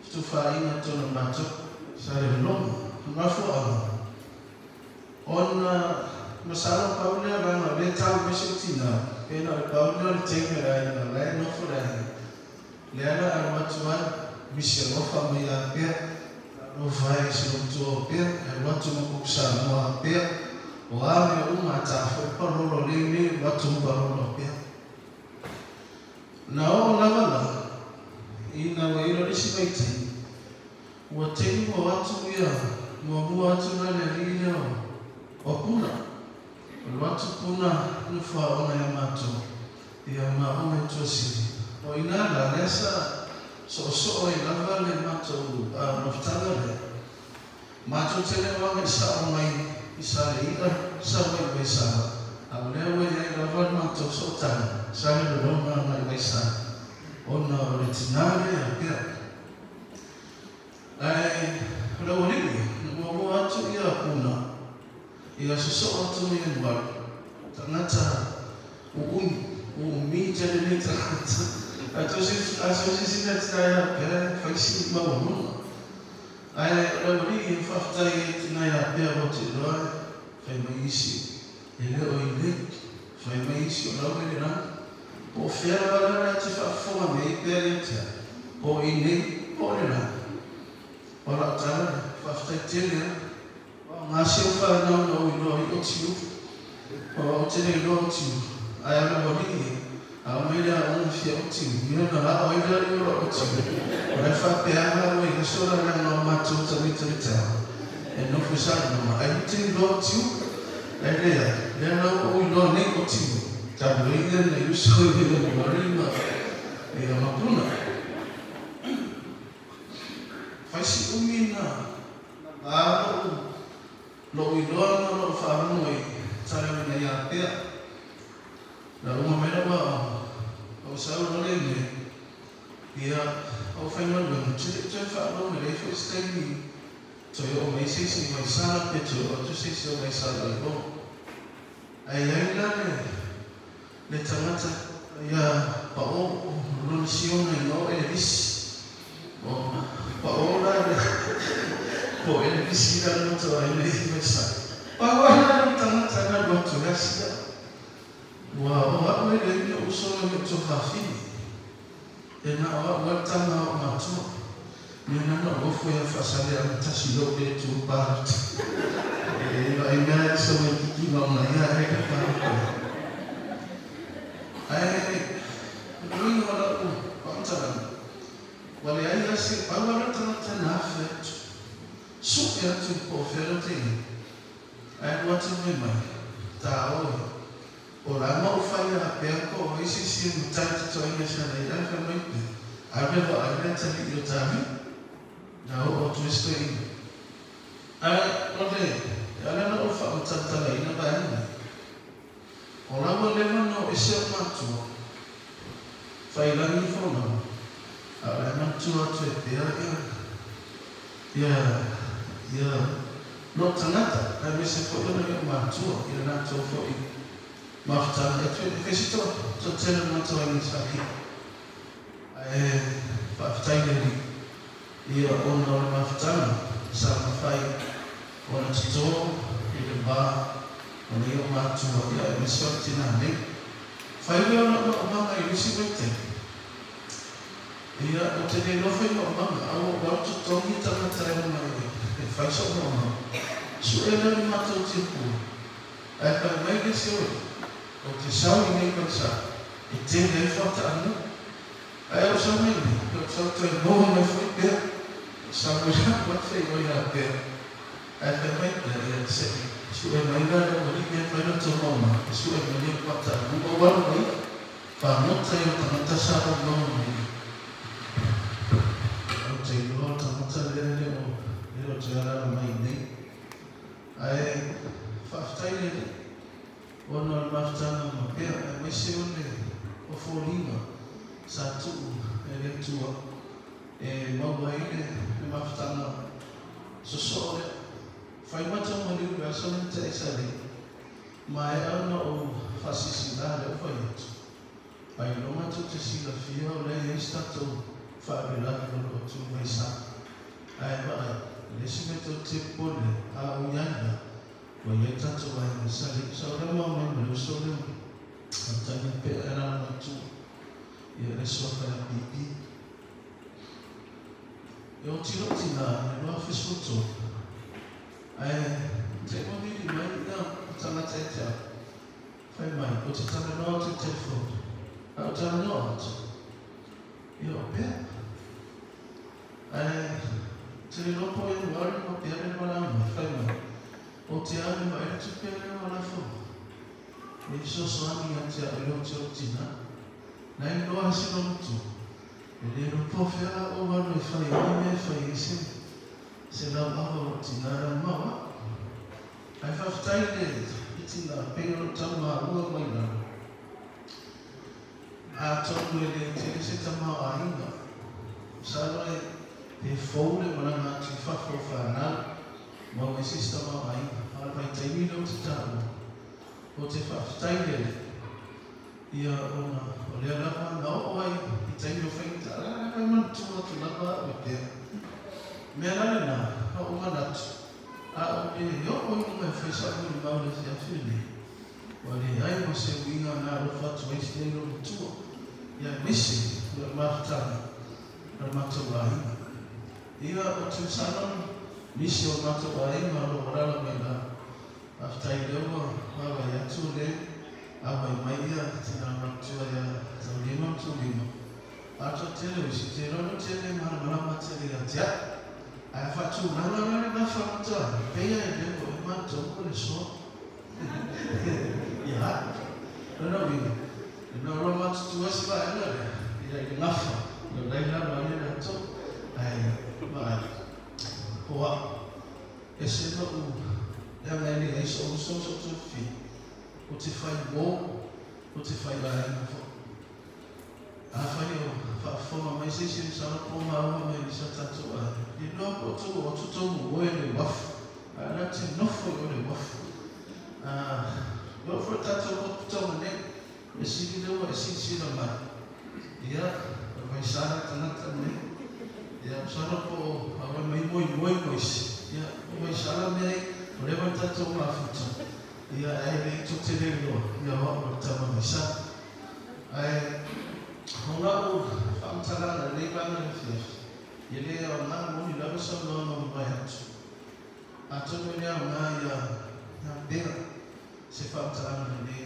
Speaker 7: fetufaaiga i totonu o le matou Salelologa. O le mafuaaga, ona masalo pau lea leaga o lea e tau mai si ou tinā, pe na o le pau lea o le teine o le aiga o la e nofo le aiga, lea la alu atu ai misi alofa mai ia Pea, alofa e si ou matua o Pea, e alu atu ma kuku Samoa a Pea, o a mea uma a ta foi palolo nei nei alu atu ma palolo a Pea. Na oo lava la, ina ua iloa le isi vaitaimi, ua tei ua o atu ia muamua atu la le alii lea o Puna. Alu atu Puna nofo aoga ia matou, ia ma aoga i Tuasivi. O i ina la, lea sa soosoo ai lava le matou nofotaga lea. Matou te le o agai sao mai i Saleia, sau ai i Vaisala, a o lea ua i ai lava le matou sootaga sa le loloma agai i Vaisala, ona o le tinā lea ia Pea. Ae o le aualii, na muamua atu ia Puna, ia sosoo atu mai Ianuari, tagata uumi, uumi tele nei tagata. Ae toe silasila tina ia Pea e fai si maualuga. Ae o le aualii e faafetai ai tina ia Pea ua te iloa e fai mai isi e le o i nei, fai mai isi o lau e le lagi. Po o fea lava la lea te faafofoga mai ai Pea ia te au, po o i nei, po o le lagi. O lau tala lea, faafetai tele lava. O ngā si au whanau na o iloa i o tiu, o au te le iloa o tiu, ae a lau alii e, a o mai le aoga fia o tiu, ia na la'o ai le alii o la'u o tiu, o lae faapeaga ua i aso la leaga o matou tamaiti o le taeao, e nofo i Salelologa, ae ou te iloa o tiu, ae leai, lea la ua ou iloa nei o tiu, talu ai ia nai uso i Ianuari ma ia ma Puna. Fai si umi na a lo'u Lou iloa ma lou faalogo i tala ina ia Pea. Na uma mai lau aoga, ou sau loa lea i inei, ia, ou faigaluega, ou te le i toe faalogo i leai foi se taimi toe oo mai ai se isi i Vaisala pe toe oo atu se isi o Vaisala i o. Ae i ai la le, le tagata ia Paʻō, o lona siona igoa o Elevisi. O Paʻō la le, po o Elevisi la le matua ai nei Vaisala. Pau lava la le tagata na alu atu e asi au. Ua o a'u e leai ni o'u uso ma ni o'u tuafafine. E na o a'u lava le tama a o'u matua. Mea na na ou ofo ia Faasaleleaga tasi lou le tu palota. E vaai mea e sau ai kiki ma ona ia e ka palota. tasi pau ala tangata na afe atu. Suke atu po whera te i. Ai alu atu mai mai. Tā oe. O la mau whai a pea ko o isi si e mutai te toa inga sa nei. Ai whai mai pe. Ai rewa ai lea tali i o tāmi. Na o o tu esto inga. Ai o le. E ala na o wha o tantala ina vai ina. O lawa lewa no ese o matua. Whai langi whanau. A o le matua atu e pea ia ia no tangata. Ai mese fo ona i o matua. Ia nā tō fo i mafutanga. E tue kesi tō tō tēnā matua i ngā Ai whaafitai leri ia ona o le mafutanga. Sa mawhai ona titō i le wā ona i o matua ia e mese o tina nei. Whai leo na o manga i risi wete. Ia o te nei nofo i o manga au o wautu tongi tangata e mai e whai so o manga. Su e leo ni mātou te pua. Ai whai mai le se oe. O te sau i nei kansa. E tēnei whata anu. Ai o sau mai nei. O sau toi moha mai whai pea. Sa mo ia whai o ia pea. Ai whai mai pea ia se. Su e mai ngā reo wari mea whai roto mauma. Su e mai leo whata anu. O waru mai. Whanota i o tangata sa o mauma mai. Au te iloa tangata lea leo leo te arara mai nei. Ai whaaftai lele. Ona o le mafutanga ma pea. Ai maise o le o fōlinga. Sa tuu e le tua. E maua i le mafutanga soso lea. Whai mata mani ua aso ni te esa lei. Ma e au na o whasisi la leo whai atu. Ai lo matou te silafia o lea iai se tatou faalavelave o loo tu mai sa. Ae vaai, e le isi mea tou te popole a o iai la, ua iai tatou aiga sa lei. Sa o lea mau mai ma le uso lea, faatagi pea e alala mai tua, ia le suafa ia pipi. E oti lou tinā, e 2013, ae te mavili mai ia tagata e te au. Whai mai, o te talanoa atu i telefoni, a o talanoa atu, ia o pea. Ae, te le lopo e uari ma pea le wala mai, whai mai, o te au ma e tu pea le wala fo. E sosoani ia te au i o te o tina, nai loa hasi no mutu, e le lopo whiara o waru e whai mai me whai e se, se lau awa o tina rau maua. Ai whawhitai le i tina pea o tau maarua mai lalo. A tonu e le te se tama o ainga. Sa loe he fou le maranga atu i whawha o whanau, mau e se tama o ainga. A vai taimi leo te tāua. O te whawhitai lele. Ia ona o lea lava na o ai i taimi o whaingita. Ara vai manatua atu lava au e pea. Mea lale nā, a o manatu. A o le o o inga mai whai sa o le mau le te awhi nei. Wa le ai mo se uinga ngā rofa atu ai se leo tua. Ia mese o le mafutanga o le matou aiga. Ia o te sanon nisi o matou aiga o lo warala mai la. Aftai leo wa wai atu le a wai mai ia te nā matua ia tau lima tau lima. Ato te leo isi te rono te le maramarama te le atea. Ai whatu ranga ranga ngā whamatua. Peia e leo e mātou ko le soa. Ia. Rana winga. E nā roa matutua si wa ena le. Ia i ngawha. Ia leila roa le rātou. Ai, mai. Hoa. E se no u. Ea ngai le eiso o so so tō whii. O te whai wō. O te whai aenga wha. A whai o whaafonga mai se se sara pō maua mai ni sa tātou ai. I loa ko tō o tō oe le wafu. A la te nofo i o le wafu. Loa fo tātou ko putonga nei. E siri lewa e siri sira mai. Ia, o vai sara tangata nei. Ia, sara po a wai mai moi moi moi si. Ia, o vai sara mea o lewa tātou mafuta. Ia, e le i tō te reo loa. Ia, hoa o tama mai sa. Ai, o ngā o whaamtaranga nei vanga le whiawhi. Ia le au ngā moni lawa sa noa no mai atu. A tonu le au ngā ia ngā pera se whaamtaranga nei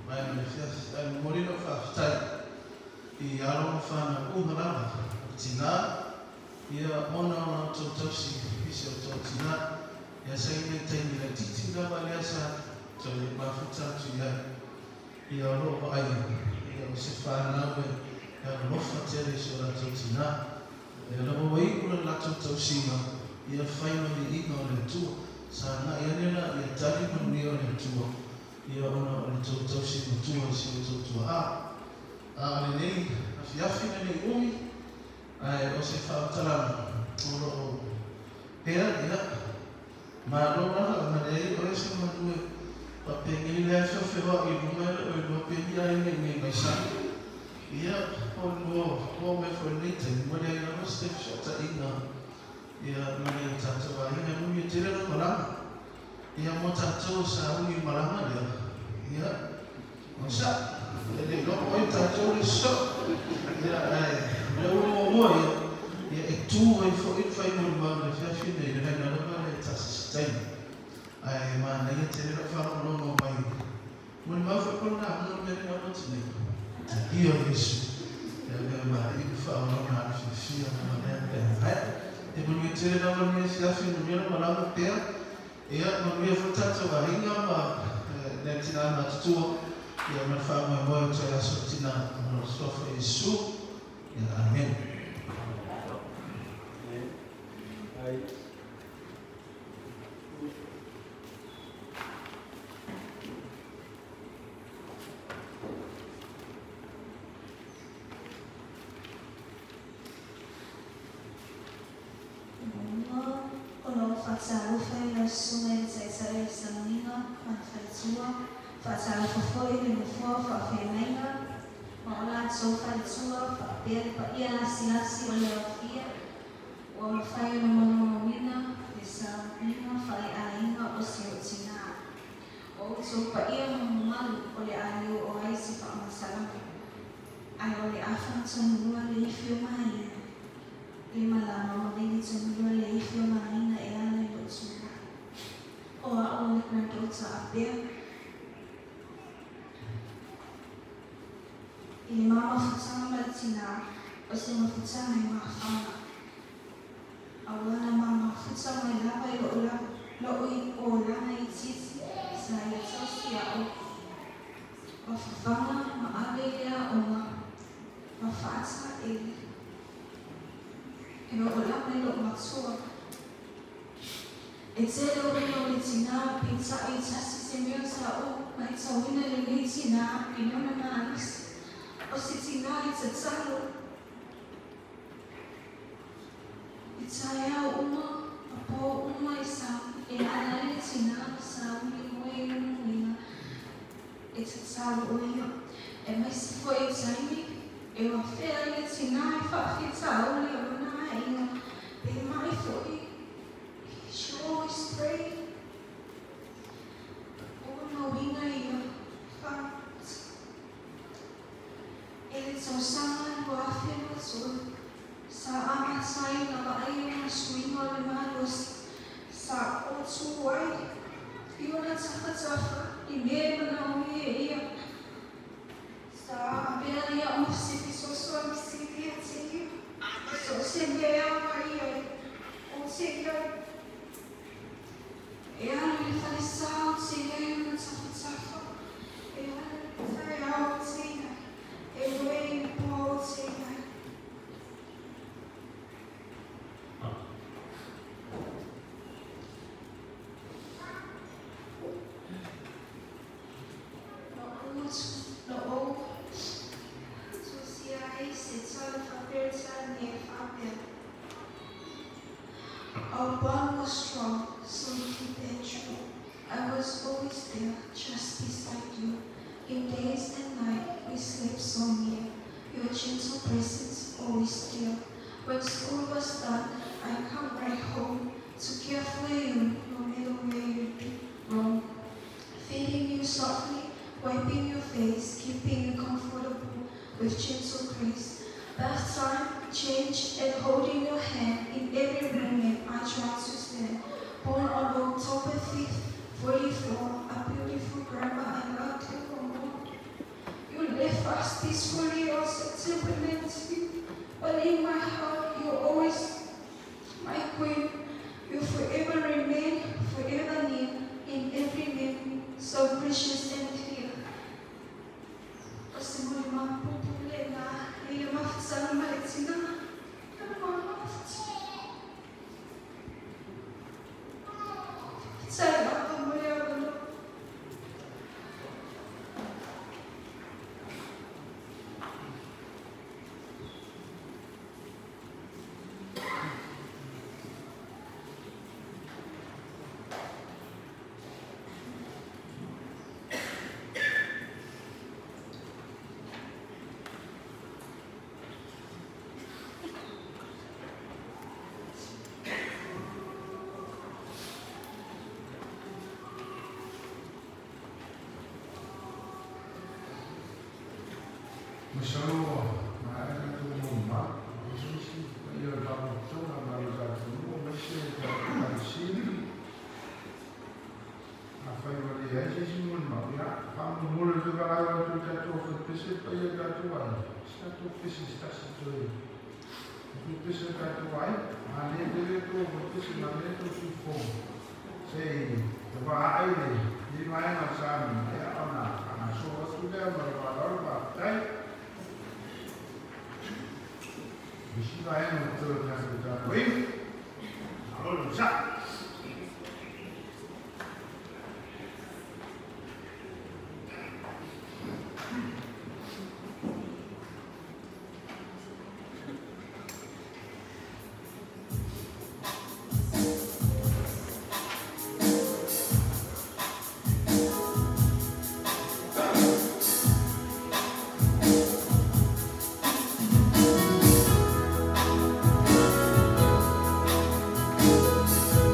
Speaker 7: mai le whiawhi. Ai mori no whaaftai i aronga whānau uharanga. Tina, Ia ona o la outou tausi i si o outou tinā. Ia sa i le taimi laitiiti lava lea sa toe mafuta atu i ai. Ia o loo vaaia, ia o se whanau e alolofa tele i si o latou tinā. Ia lava ua iu le latou tausiga, ia fai maliiga o le Atua. Sa agai ane la ia tali manuia o le Atua, ia ona o le tou tausi matua i si o outou tuaa. A o lenei afiafi ma lenei umi, ae o se faamatalaga o loo pea, ia malo lava ma leai o e se manu e faapenei lea e feofeoa'i i luga e le o iloa pe ni aiga i nei maisani. Ia o lua oo mai foi lenei taimi ua leai lava se fesootaiga ia ma le tatou aiga. E nui e tele lau malaga ia mo tatou sa ui malaga lea, ia o sa e le iloa po o ai tatou le sosoo, ia ae o le ulu muamua ia ia e tu ai foi le faimolimau i le afiafi nei le laina lava lea e tasi se taimi. Ae manaia tele lau faalogologo mai molimau foi po o le lauga o le mea lea o nei. Ia o Iesu, ia mea malie ma faaolaga a le fiafia ma lea mea ae. E manuia tele lava lenei afiafi, manuia le malaga pea. Ia manuia foi tatou aiga ma le tinā matutua, ia ma le faamoemoe o toe aso tinā ona o le suafa o Iesu. Ia amen.
Speaker 8: Muamua, o lo o faatalofa i lau susuga i le Taitai o le Sauniga ma le Faletua, faatalofa foi i le nofoa o faafeagaiga ma o latou faletua, faapea le paia lasilasi o le aofia ua mafai ona molimauina le sauniga faaleaiga o si ou tinā. O outou paia ma mamalu o le a le oo ai se faamatalaga, ae o le a fagatonulua le ifi o Maina, le malama ma vilitonulua le ifi o Maina e ala i lou tulai. O a'u o le granddaughter a Pea, i le ma mafutaga ma le tinā, o se mafutaga e mafana. Auā na ma mafuta mai lava i lo'u lo'u olaga itiiti sa ia tausi a'u ma fafaga ma ave i le aoga ma faataele e oo lava i lo'u matua. E tele uiga o le tinā, peitai e tasi se mea sa ou matauina i lenei tinā i lona malosi. O se tinā e tatalo i taeao uma ma pō uma e sa e ala ai le tinā sauni moe i lona uiga e tatalo o ia. E maise foi i taimi e afea ai le tinā i faafitauli o lona aiga pe ma'i foi. She always prayed. O ona uiga ia fa e le tausaga 2023 sa amata ai ona vaai ona suiga o le malosi sa ou tu ai i ona tafatafa i mea e manaomia e ia. Sa avea ia ma se fesoasoani sili ia te ia. So o se mea e agai ai, ou te i ai. E alu i le falesa ou te i ai i ona tafatafa. E alu i le taeao ou te i ai. E moe i le pō ou te i ai. Na ou tusia ai se tala faa-Peretania e faapea. Our bond was strong, so deep and true. I was always there, just beside you. In days and night, we slept so near. Your gentle presence always there. When school was done, I come right home to care for you, no matter where you roam. Feeding you softly, wiping your face, keeping you comfortable with gentle grace. Bath time, change, and holding your hand in every moment I try to stand. Born on October 5th, 44, a beautiful grandma I loved evermore. You left us peacefully on September 19th, but in my heart you always My queen, you forever remain, forever near, in every memory, so precious and dear. O se mo le mapupu le na, i le mafutanga ma le tinana, le mafut. Sai lava mo le avanoa.
Speaker 1: Masalo, maana tu mumma, io la persona ma lo da tu, ma se da si a fai vale ai si mun ma ya fa mo le tu va la tu ta tu fa pese pa ya ta tu ai sta tu pese sta si tu tu pese ta tu ai ma le le tu fa pese ma le tu su fo sei te va ai le ni mai ma sa mi ya ona ana so tu le ma va la va dai Misi vai no tu ta tu ta oi allora sa.
Speaker 8: Thank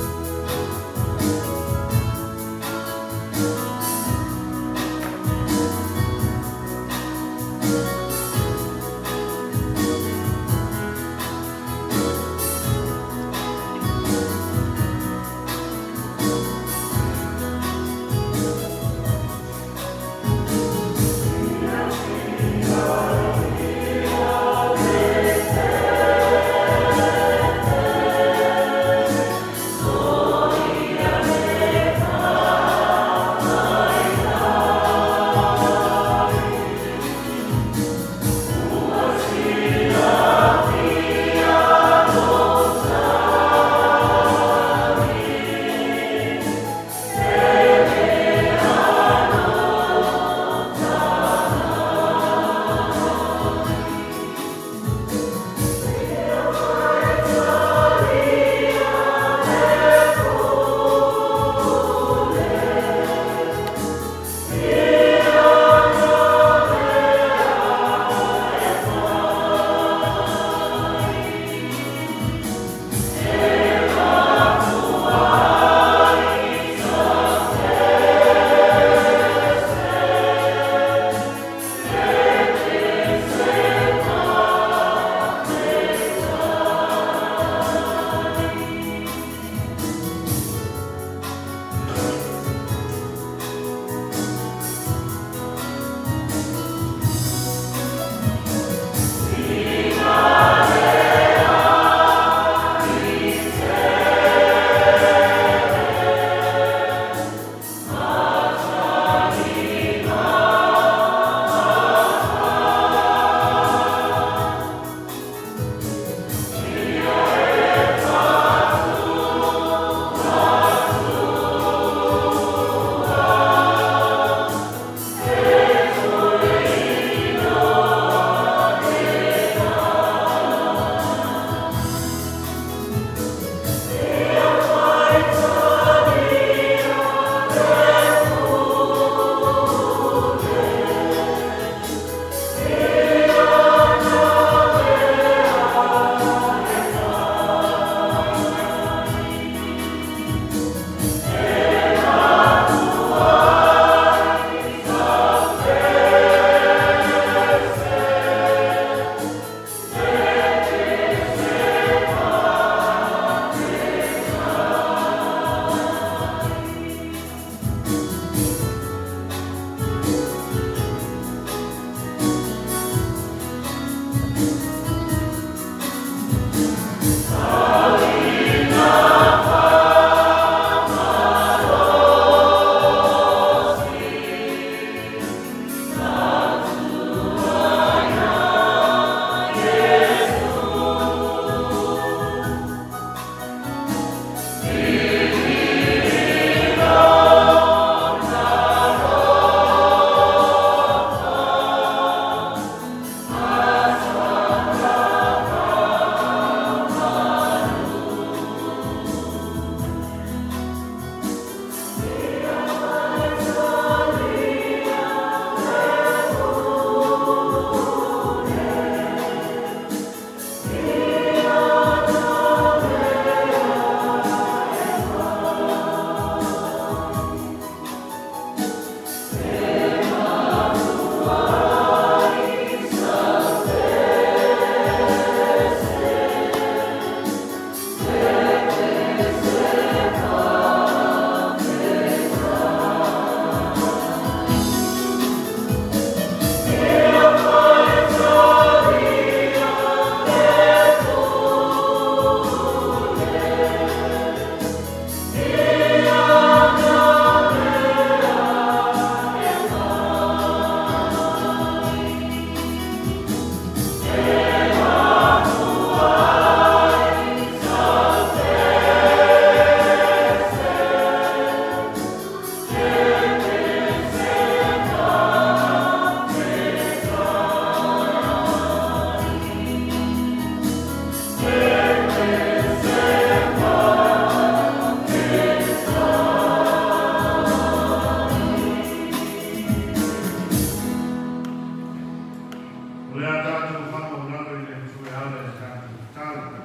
Speaker 1: O le a tātou whakaunalo i le tue ala e tātou talo,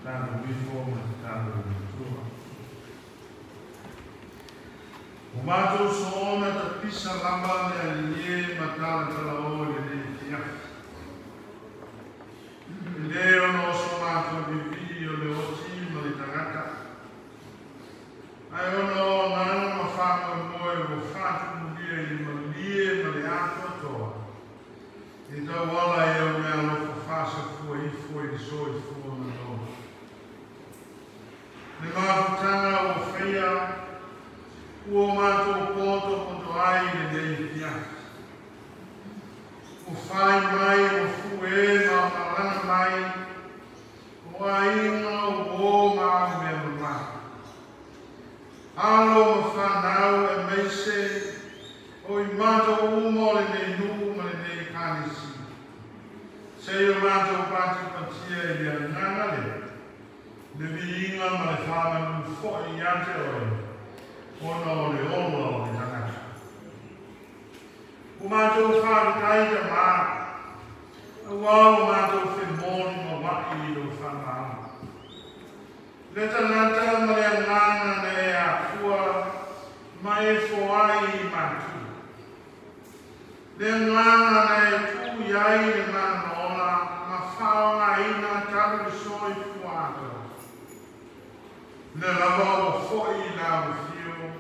Speaker 1: tātou wifo ma te tātou matua. O mātou soona ta pisa lava le alie ma tala tala o le le fiafi. I le ono o so mātou vivi o le oti ma le tangata. Ai ono o ngana ma whanau moe o whatu mulia i le malie ma le atoa toa. I tau ala e au mea alofa whasa fua ifo i le so i fua na loa. Le mafutanga o whaia, ua mātou poto poto ai le nei fiafi. O whai mai, o fue ma malanga mai, o ainga o o ma au mea mamai. Alo ma whanau e meise, o i mātou uma o le nei nuu ma le nei kanisi. Se o mātou pati patia i le anganga le, le viinga ma le whanau foi i ate oe, ona o le ola o le tangata. O mātou whāritai ta mā, a wā o mātou whenmoni ma wai i lo whanau. Le tangata ma le anganga ne e a fua, ma e foai i mātu. Le anganga ne e tū iai le mana ola, ma whaonga ina talu le soi fuato. Le lava o foi i la o whio,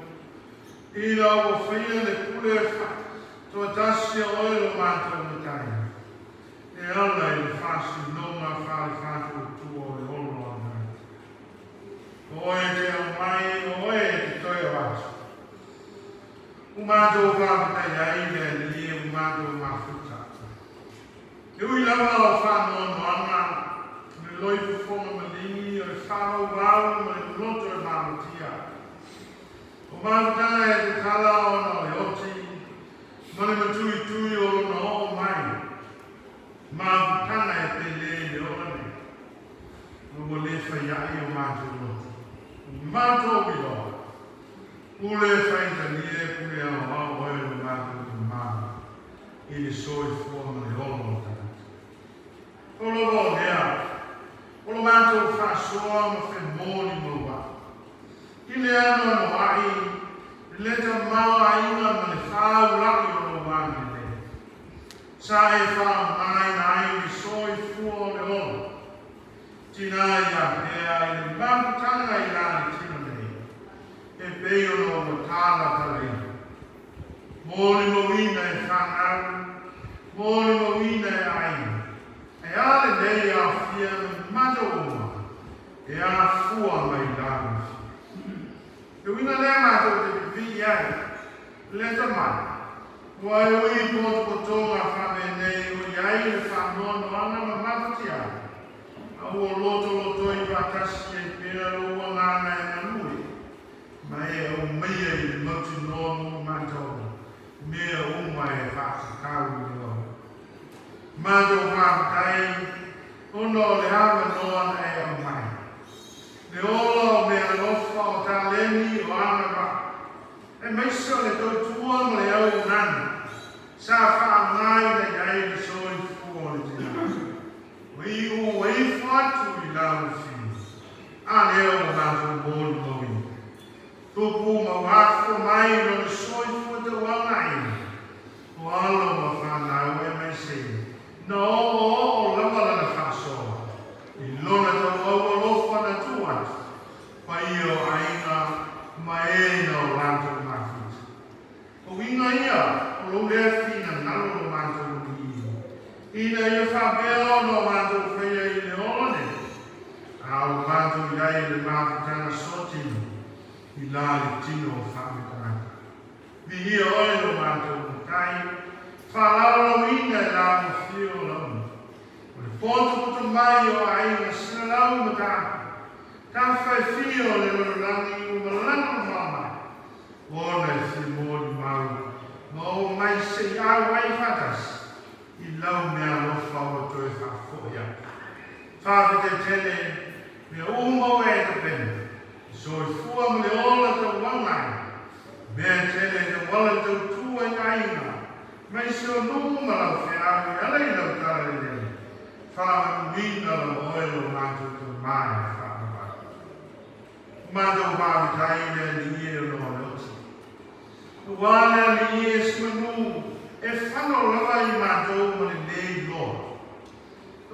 Speaker 1: i la o whia le pule wha, toa tasi o oe lo mātou matai. E ala i le whasi nonga whare whātu o tua o le olo a ngai. O oe te au mai, o oe te toi o atu. O mātou whāpatai ai le lie o mātou mafuta. E ui lava o whānoa noanga, le loi fufonga malingi, o le whāmau wau ma le loto e māmatia. O mātanga e te tala ona o le oti, ma le matui tui o lona o mai. Mātanga e te le le ora nei. O mo le whaiai o mātou loto. O mātou wiloa. Ule whaitalie pule au au oe lo mātou te māma. I le soi fua ma le olo o tangata. O lova o lea, o lo mātou whasoa ma whenmoni maua. I le ano ano ai, i le ta maua inga ma le whāulaki o lo wāngi le. Sa e whā mai na ai le soi fua o le olo. Tina i a pea i le maputanga i la le tino nei. E pei ono o tāla talei. Mōni mawina e whanau, mōni mawina e aina. E ale nei a whia me mata uma, e a fua mai lāu. E wina lea mātou te pipi ai, le ta mai. Ua e ui poto potonga whame nei o iai le whanoa noanga ma mafatia. A ua loto loto i wātasi e pera loa ngāna e manui. Ma e au meia i le mauti noa mo mātou. Mea uma e whakakau i loa. Mātou whakakai, ono o le hawa noa na e au mai. Le ola o mea lofa o tāleni o ana wā. E meisa le tautua ma le au nana. Sa wha ngai le iai le soi fua o le tina. O i o e whatu i lau whiu. A leo o mātou mōni maui. Tupu ma wafo mai no le soi fua te wanga ina. O alo ma whanau e mai se. Na o o o lava lana whasoa. I lona tau au alofa na tu atu. Pa ia o ainga ma e na o lātou mafuta. O winga ia, o lo lea whina nalo lo mātou ni ia. Ina ia whapea o no mātou whaia i le ola nei. A o mātou iai le mafutanga sotino. I la le tino o whametanga. Vihia oe lo mātou matai. Whalalo ina e la mo whio o launa. O le poto poto mai o ainga sina lau mata. Ka whai whio le lololangi o malanga mama. Ona e whio mōni mau. Ma o mai se i au ai whatas. I lau mea lofa o toe whafoia. Whawhete tele, mea uma o e te pena. So i fua ma le ola tau wangai. Mea tele te wala tau tua i ainga. Mai se o nuu ma lau whiau i ala i lau Whaamanuina la oe o mātou te mai whaamai. Mātou whaamitai le li e o noa le oti. Ua le li e smanu e whano lava i mātou ma le nei loa.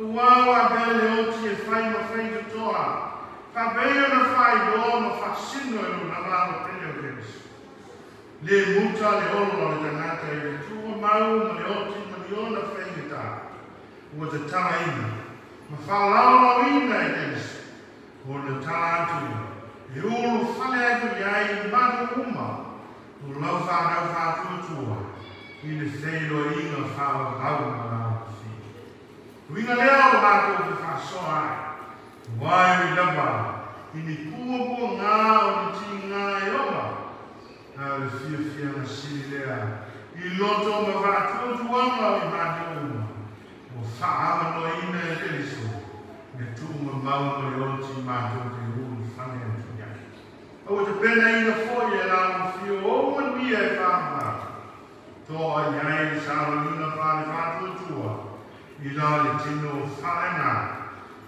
Speaker 1: Ua wa pea le oti e whai ma whai totoa. Whapea na whai loa ma whasino e luna lalo pele o Keriso. Le muta le olo o le tangata e le tua mau ma le oti ma le ona whaingata. Ua te tala ina. Ma whaalaolau ina e Keriso. O le tala atu e ulu whale atu iai i mātou uma. O lau whanau whātuatua. I le wheiloa inga whaawau ma lau whii. Uinga lea o mātou te whasoa ai. Wai i lava, i ni pua pua ngā o ni ti ngā e oma. A le fia fia nga sili lea. I loto ma whaatuatuanga o i mātou uma. O whaama noa ina e Keriso. Me tuuma mau ma le oti mātou te ulu whane atu iai. Aua te pena ina foi e lau whio o manuia e whaama. Toa iai le salolina whale whaatuatua. I la le tino whaenga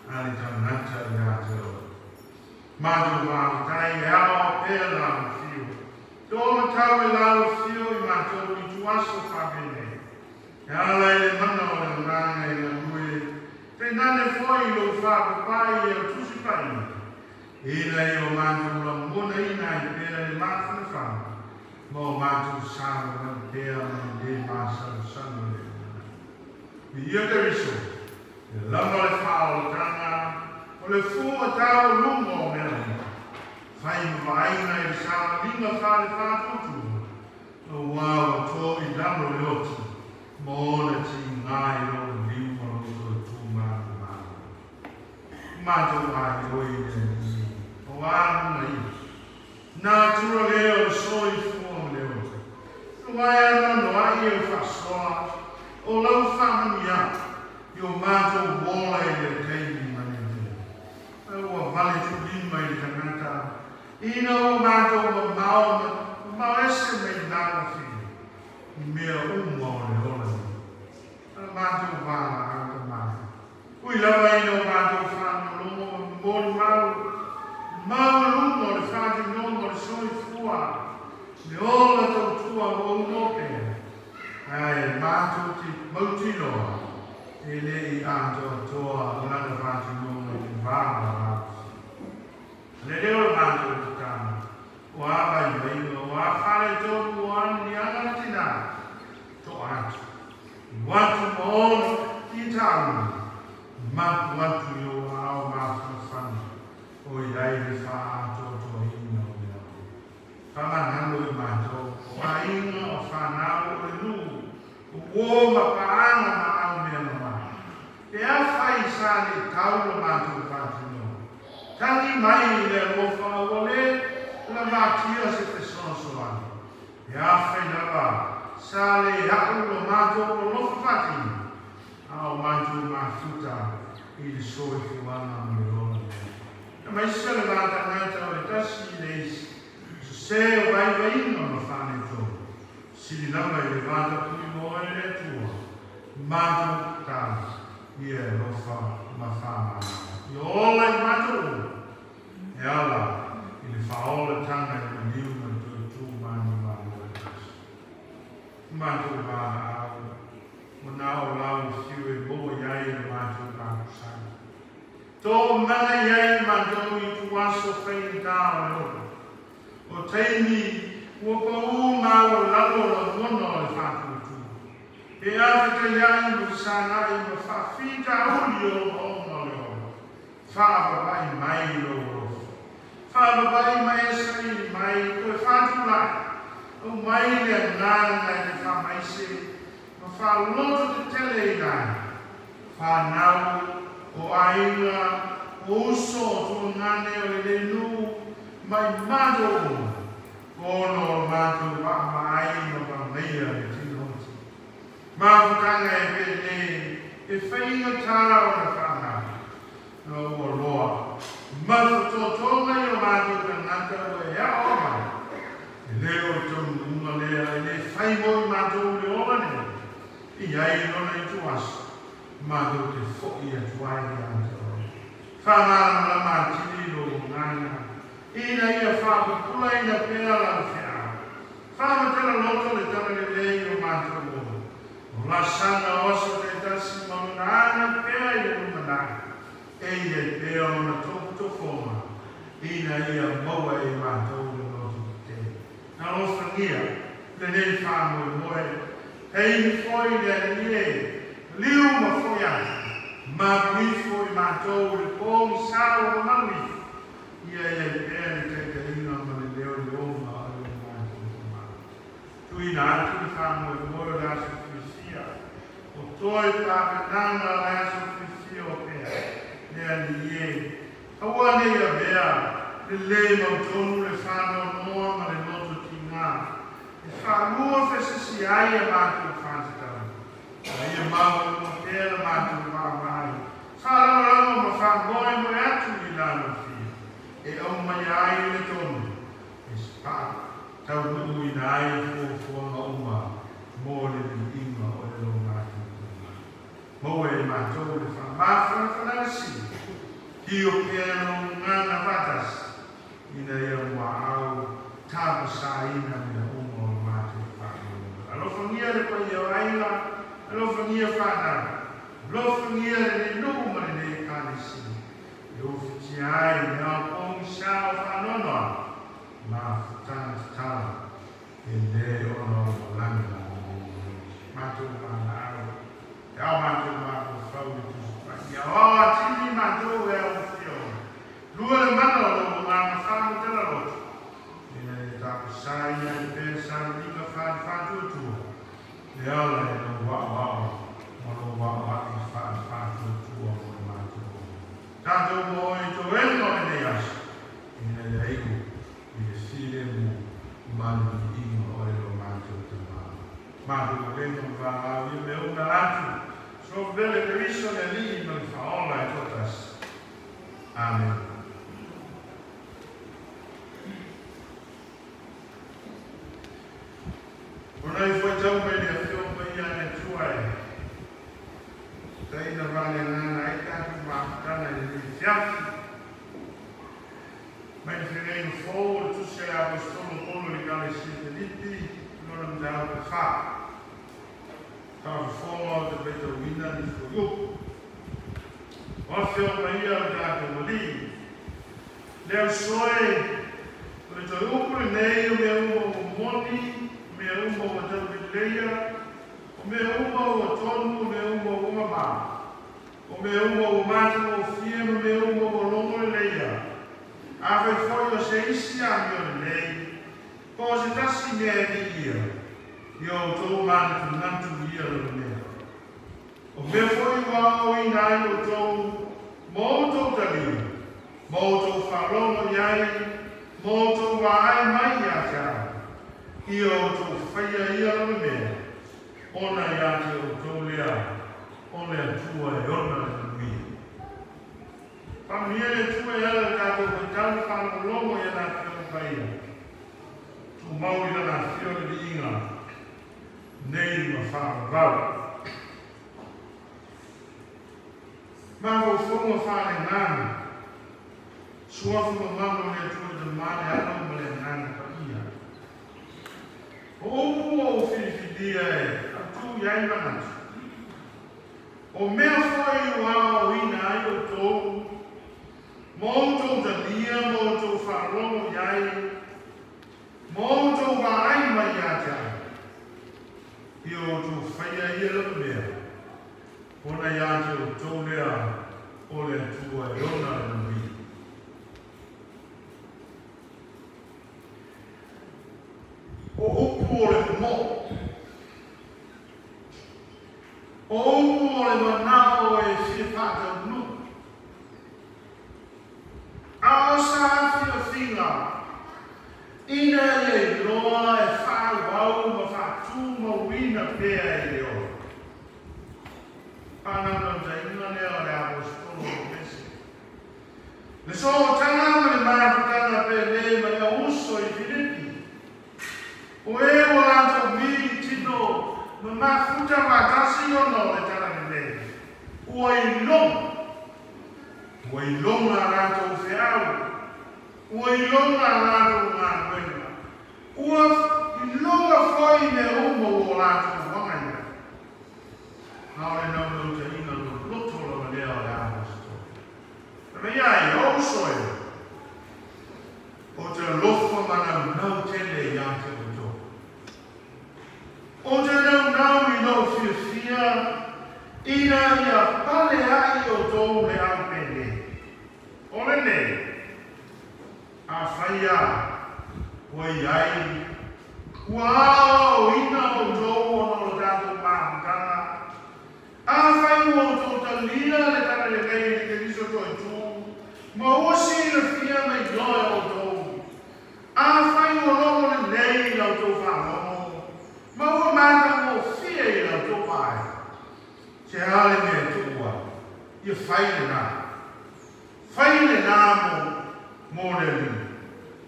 Speaker 1: a le tangata i a te o. Mātou wāmitai e ao pēr lau whio. Tō matau e lau whio i mātou i tuaso whapene. E ala i le mana o le nganga i ngā nui. Te nane foi i lou whāpapai e o tusi pai. Ina i o mātou la mona ina i pēr le māwhana whana. Ma o mātou sāma mai pēr mai le māsanu sanu le mana. I ia te riso, e lama le whaolotanga, o le fua tau lunga o mea ni. Whai mawaaina i le sāma linga whale whātutua. O wā o tō i lalo le oti, ma ona ti ngā i lo liu ma lo tō tū mātou mātou. Mātou ai oi le ni, o ānuna i. Nā tura leo le soi fua ma le oti. O wai ana no ai e o whasoa, o lau whamania, i o mātou wola i le teimi ma le te. Ua vale tu lima i le tangata, ina o mātou ma mao ma ese mei nāna whiri, i mea uma o le ola ni. A mātou wāla au te māi. Ui lawa ina o mātou whānau longo ma mori mau, mau lunga o le whāti nongo o le soi fua, le ola tautua o uno pēr. Ai, mātou te mautinoa, e le i ātoa toa o lana whāti nongo i te wāla rā. Le leo le mātou te tāna, o a vai vainga, o a whare tōru o anu ni anga le tina, tō atu. Watu ma ono ki tāu, matu atu i o ao māwhana, o i ai le wha atoa toa ina o mea. Whamanalo i mātou, o a inga o whanau o le nuu, o wō ma paanga ma au mea mama. E a whai sa le taula mātou whātino. Tangi mai i le alofa ua le, la mātia se te soasoani. E a whai lava, sa le au lo mātou o lofa whātino. A o mātou māfuta i le soe fuanga ma le ola mea. Na maisa le vātangata o le tasi i le isi. So se o vai vainga o na whane tō. Sili lava i le vāta pui mo e le tua. Mātou tāna i e lofa ma whāmana. I ola i mātou u. E ala i le whaola tanga i maniu ma tō tū mani mātou e tasi. Mātou wāna au. O nā o lau whiu e mō iai le mātou mātou. Tō mana iai mātou i tuaso whainga o le ora. O teimi ua pau mau lalo la mona o le whātuatua. E awhita iai mo sanai mo whawhita uli o maonga o le ora. Whaapapai mai lo orofa. Whaapapai mai e saili mai koe whātulai. O mai le ngānga i le whamaise ma whaloto te tele i nai. Whanau o ainga o uso o tuangane o le lenu mai mātou uma. Ono o mātou wa maai ma whangaia le tino oti. Māfutanga e pēne e whainga tā o na whanau. No ua loa. Mafutotonga i o mātou tangata o e ao mai. E leo o tonu unga lea e le whai mo i mātou le ola nei. I ai nona i tuaso. Mātou te foi atu ai ia te oe. Whamalama tini lo ngana. Ina ia whakapula ina pea lau whia. Whamatela loto le tala le lei o mātou mo. O la sana oso te tasi mauna ana pea i le lumana. E ia i pea o na tōputofonga. Ina ia maua e mātou le loto te. Nā lofangia, le nei whāmoe moe. Hei ni foi le nie, liu ma foi atu. Mabuifo i mātou le pōng sao o manuifo. Ia ia i pea le taitaina ma le leo le onga o le mātou tama. Tuina atu le whāmoe moe o le aso whiwhia. O toi pāpenanga le aso whiwhia o pea. Lea ni e. Haua nei a mea, le le mautonu le whānoa noa ma le loto ki ngā. E whāmua whesisi ai a mātou whātatau. A ia maua mo pea le mātou wā mai. Whārangaranga ma whāmoe moe atu i lalo whia. E au mai ai le tonu. E spa, tau nuu ina ai fuafuaga uma mō le liiga o le lo matou tama. Maua e matou le faamafanafana Hio pea no ngana vatasi. Ina ia muaau tapasaina mea uma o le matou faamoemoe. Alofagia le paia o aiga, alofagia fanau, alofagia lenei nuu ma lenei ekalesia. E ofitia ai le aopogi sa o faanoanoa, mafutaga tatala, e lē ona o malagi la matou valaau. E ao matou mafaufau le tusipaia. O ao atili matou e ao fioga. Lua le mana o lou agaga faamatala loto. Ina ia tapasaina i pea saliliga faalefaatuatua. Le ala e lou aoao ma lou aoai faalefaatuatua mo le matou. Tatou mo i toega o lenei aso. Ina ia iu i le filemu ma le viiga o le lo matou tamā. Matou valega ma valaau ia mea uma atu. So vele Keriso le Alii ma le Faaola e toatasi. Amen. Ona i fuaitau mai le afioga paia a le Atua e taina valeagaga ai tatou mafutaga i lenei afiafi. Mai le Feagaiga Fou o le Tusi a le Aposetolo Paulo i le Ekalesia Filipi, lona mataupu e fa. Faafofoga o te faitauina ni fuaiupu. O afioga paia o le tatou Alii. Le ausoe, o le toe upu lenei o mea uma ua moni, o mea uma ua tauleleia, o mea uma ua tonu, o mea uma ua mamā, o mea uma ua matagofie ma mea uma ua logo leleia. Afai foi o se isi amio lelei, po o se tasi mea e viia, ia outou manatunatu i ia lava mea. O mea foi ua aoaoina ai outou, ma outou talia, ma outou faalogo i ai, ma outou vaai mai ia te au, ia outou faia ia lava mea, ona ia te outou lea, o le Atua e ona le manuia. Faamanuia le Atua e ala i le tatou faitau ma faalogologo i ana Afioga Paia. Tumau i lana afio le viiga nei ma faavavau. Mafaufauga faaleagaga, suafa mamalu o le Atua le Tama, le Alo ma le Agaga Paia. O upu ua ou filifilia e autū i ai manatu. O mea foi ua aoaoina ai outou, ma outou talia, ma outou faalogo i ai, ma outou vaai mai ia te au, ia outou faia ia lava mea, ona ia te outou lea o le Atua e ona le manuia. O upu o le mo'o. O upu o le manao e fia faataunuu. A o sa afiafiga, ina ia iloa e faaauau ma faatumauina pea i le ola. Faanaunautaiga lea o le Aposetolo o Efese. Le sootaga ma le mafutaga pele ma le auuso i Filipi. O e ua latou militino ma mafuta faatasi ona o le Talalelei. Ua iloga latou feau, ua iloga latou galuega, ua iloga foi mea uma ua latou agaia. A o le naunautaiga loloto lava lea o le Aposetolo. Fai mai ai, o uso e, ou te alofa ma naunau tele ia te outou. Ou te naunau i lou fiafia, ina ia pale ai outou le aupele. O lenei, afai lava ua i ai, ua aoaoina outou ona o le tatou mafutaga, afai ua outou talia le talalelei i le Keriso toetū, ma ua silafia ma iloa e outou, afai ua logo lelei i la outou faalogo, ma ua matagofie i la outou vaai, se a le mea e tuu ai, ia fai lena. Fai lena mo le Alii.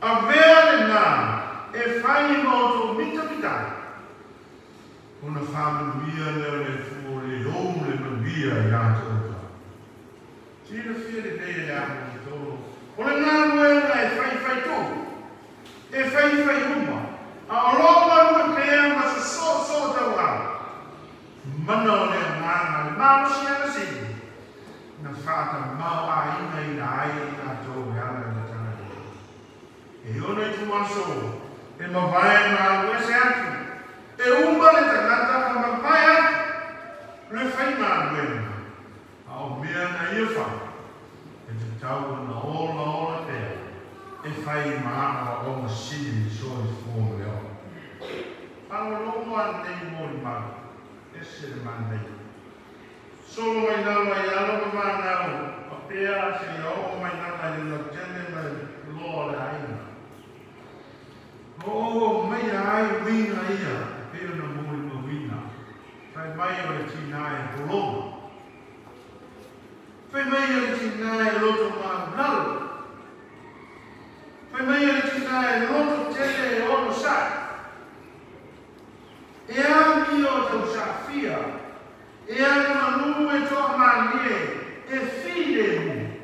Speaker 1: Avea lena e fai ma outou mitamitaga, ona faamanuia lea o le Atua le ou le manuia ia te outou. Silafia lelei e le Aposetolo, o le galuega e faifaitū, e faifai uma, a o lo o galue pea ma sosoosoo tauau. Mana o le agaga, le malosiaga sili, na faatamao aiga ina ai i latou e ala i le talalelei. E ona i tuaso, e mavae ma alu ese atu, e uma le tagata ma mavae atu, le faigaluega, a o mea na ia fai, e tatau ona ola ola pea, e fai ma aoaoga sili i le soifua ma le ola. Faalogologo anei molimau, ese le manaia. Solo mai lava i alo ma fanau, papea seia oo mai lava i le lautele ma le loa o le aiga. O oo mai ai uiga ia, e pei ona molimauina. Fai mai o le tinā e pologa. Fai mai o le tinā e loto maulalo. Fai mai o le tinā e loto tele e onosai. E amio tausaafia, e agamanu e toamalie, e filemu,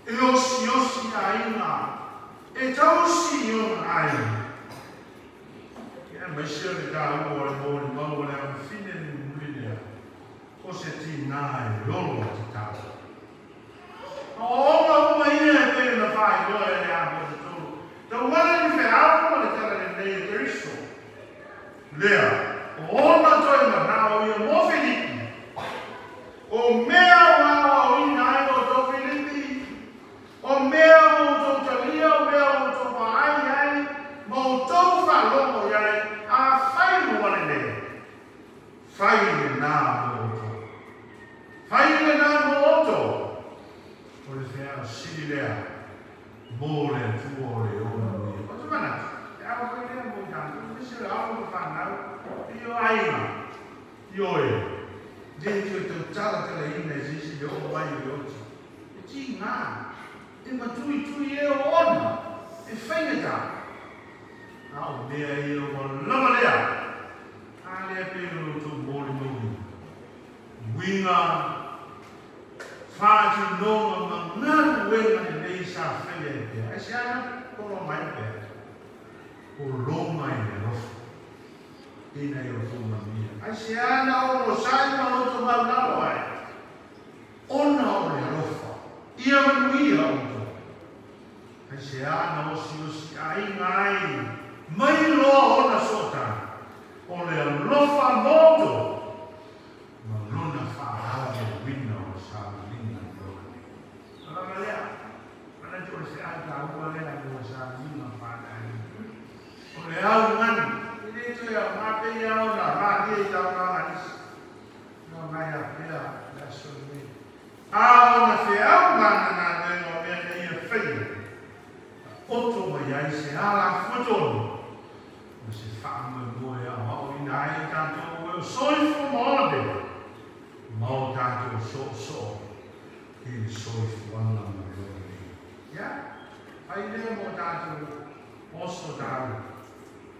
Speaker 1: e osiosi aiga, e tausi i ona aiga. Ia maise o le taua o le molimau o le afafine mulimuli lea, o se tinā e olo tatau. A o aoga uma ia e pei ona faailoa e le Aposetolo, tauala i le feau ma le talalelei e Keriso. Lea, o ona toe manao ia mo Filipi. O mea ua aoaoina ai outou Filipi, o mea ua outou talia, o mea ua outou vaai ai, ma outou faalogo i ai, afai ua lelei, fai lena mo outou. Fai lena mo outou. O le feau sili lea, mo le Atua o le ona manuia. O te manatu, e ao foi lea mo i tatou, aemaise o le alo ma fanau, i o aiga, i oe. Le toe tautalatalaina e se isi le oo mai o le oti. E tiga, e matuitui e o ona, e faigata. A o mea ia ua lava lea. A lea pei o lo outou molimauina. Uiga, faatinoga ma galuega lelei sa faia e pea. Ai se ana polo mai pea. O loma i le alofa. Ina i outou manuia. Ai se ana onosai ma loto maulalo ai. Ona o le alofa. Ia manuia outou. Ai se ana osiosi aiga ai. Mai loa ona sootaga. O le alofa mo outou. Ma lona faaalavelauina o le sauniga i lona nei. Alama lea, manatu o le feau taua lea mo le sauniga faaleaiga. O le augani, e le toe aoga pei lava ona malie i taulaga nisi. No mai a pea le aso lenei. A ona feau ma ana galuega o mea nei e faia, taoto mai ai se alafua tonu, ma se faamoemoe e aoaoina ai i tatou e o soifua ma ola pea, ma o tatou soosoo i le soifuaga ma le ola nei. Ia, fai lea mo tatou oso taua.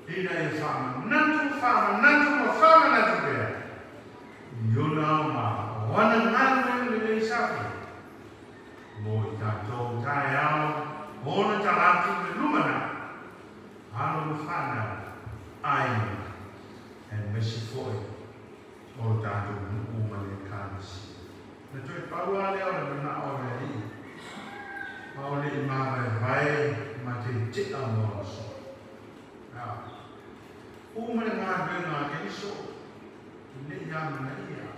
Speaker 1: Ina ia faamanatu, faamanatu ma faamanatu pea. I ona aoga, o ana galuega. tātou tae ao, ona talatu me lumana, alo ma whanau, ai, e mesi foi, o tātou nuu ma le kānisi. Na toe paua lea o le mana o le i, ma o le i mārai vai, ma te tia mo so. U ma le ngā venga ke iso, le ia mana ia.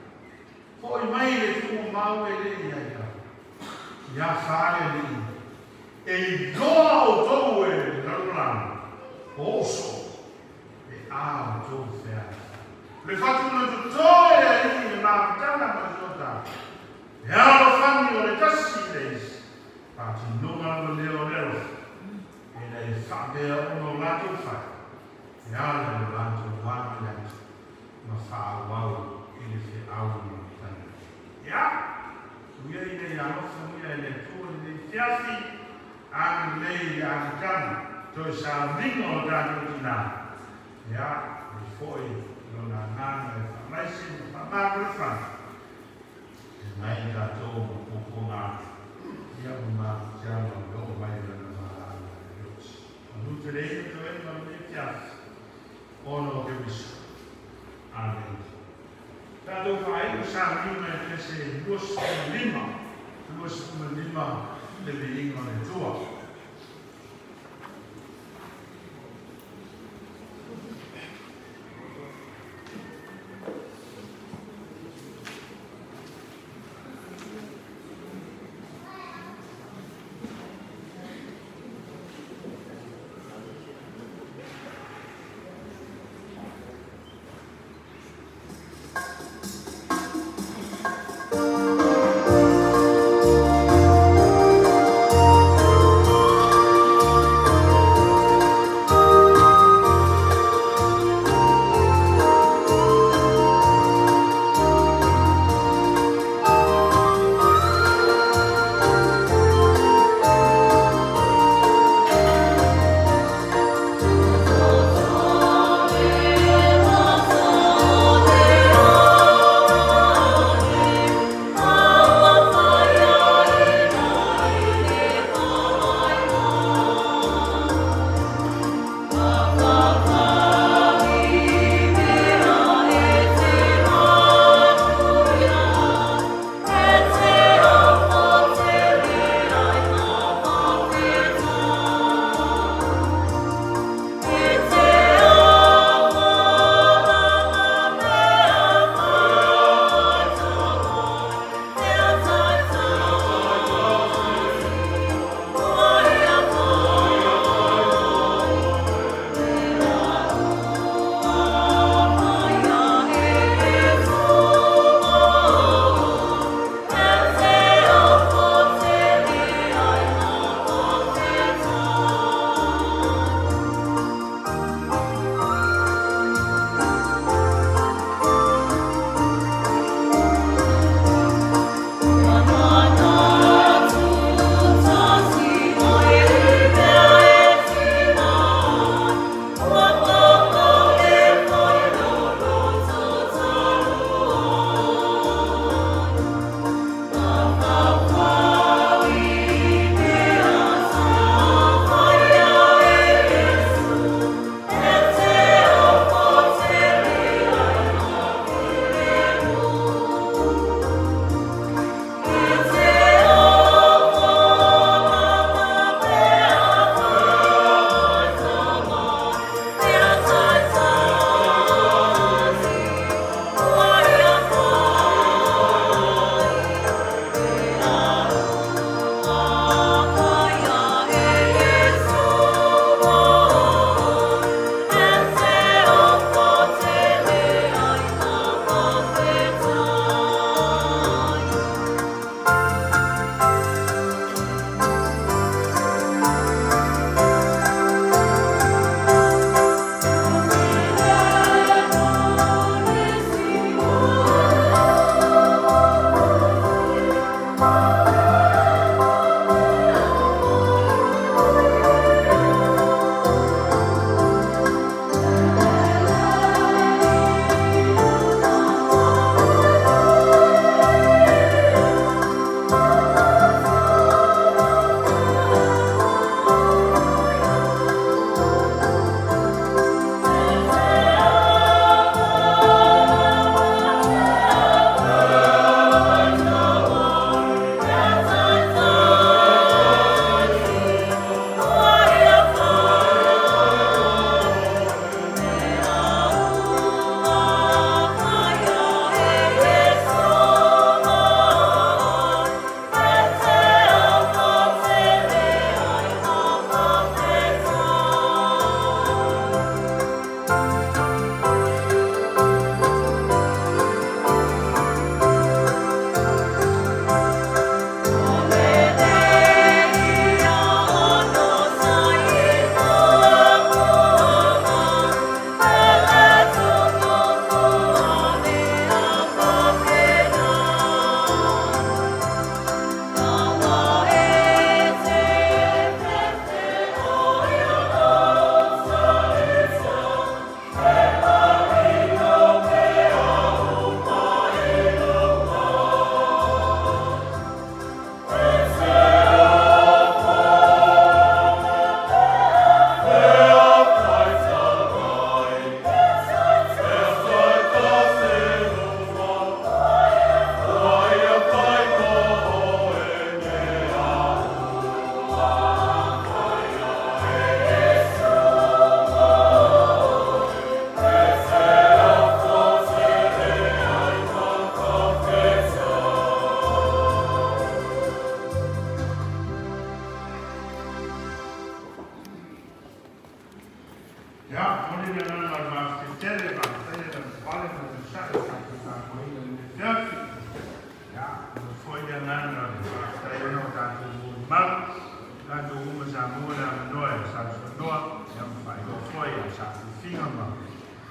Speaker 1: Foi mai le tuu mau e le ia ia. Ia whare le i. E loa o tau e lalulana, o oso, e a o tau whea. Le whatu na tutoe e i le māputanga ma sota. E alo whangi o le tasi le isi. Pāti nonga o leo lero. E le whapea ono lātou whai. E ala le lātou wāmi lātou. Ma whaawau i le wheau ni tana. Ia, uia i nei alofa muia i le tua i nei fiafi, anu nei le amutanga, toi sa mingo o tātou tina. Ia, i foi lona nana e whamaisi ma whamāku le whana. E mai tātou ma pōpōngā, ia ma kia ma loo mai lana whaala e loti. Anu te reina tō e ma le fiafi, ono o te wiso. Amen. Tātou whae o sa minga e pese 25, 25 le viinga le tua.
Speaker 8: Thank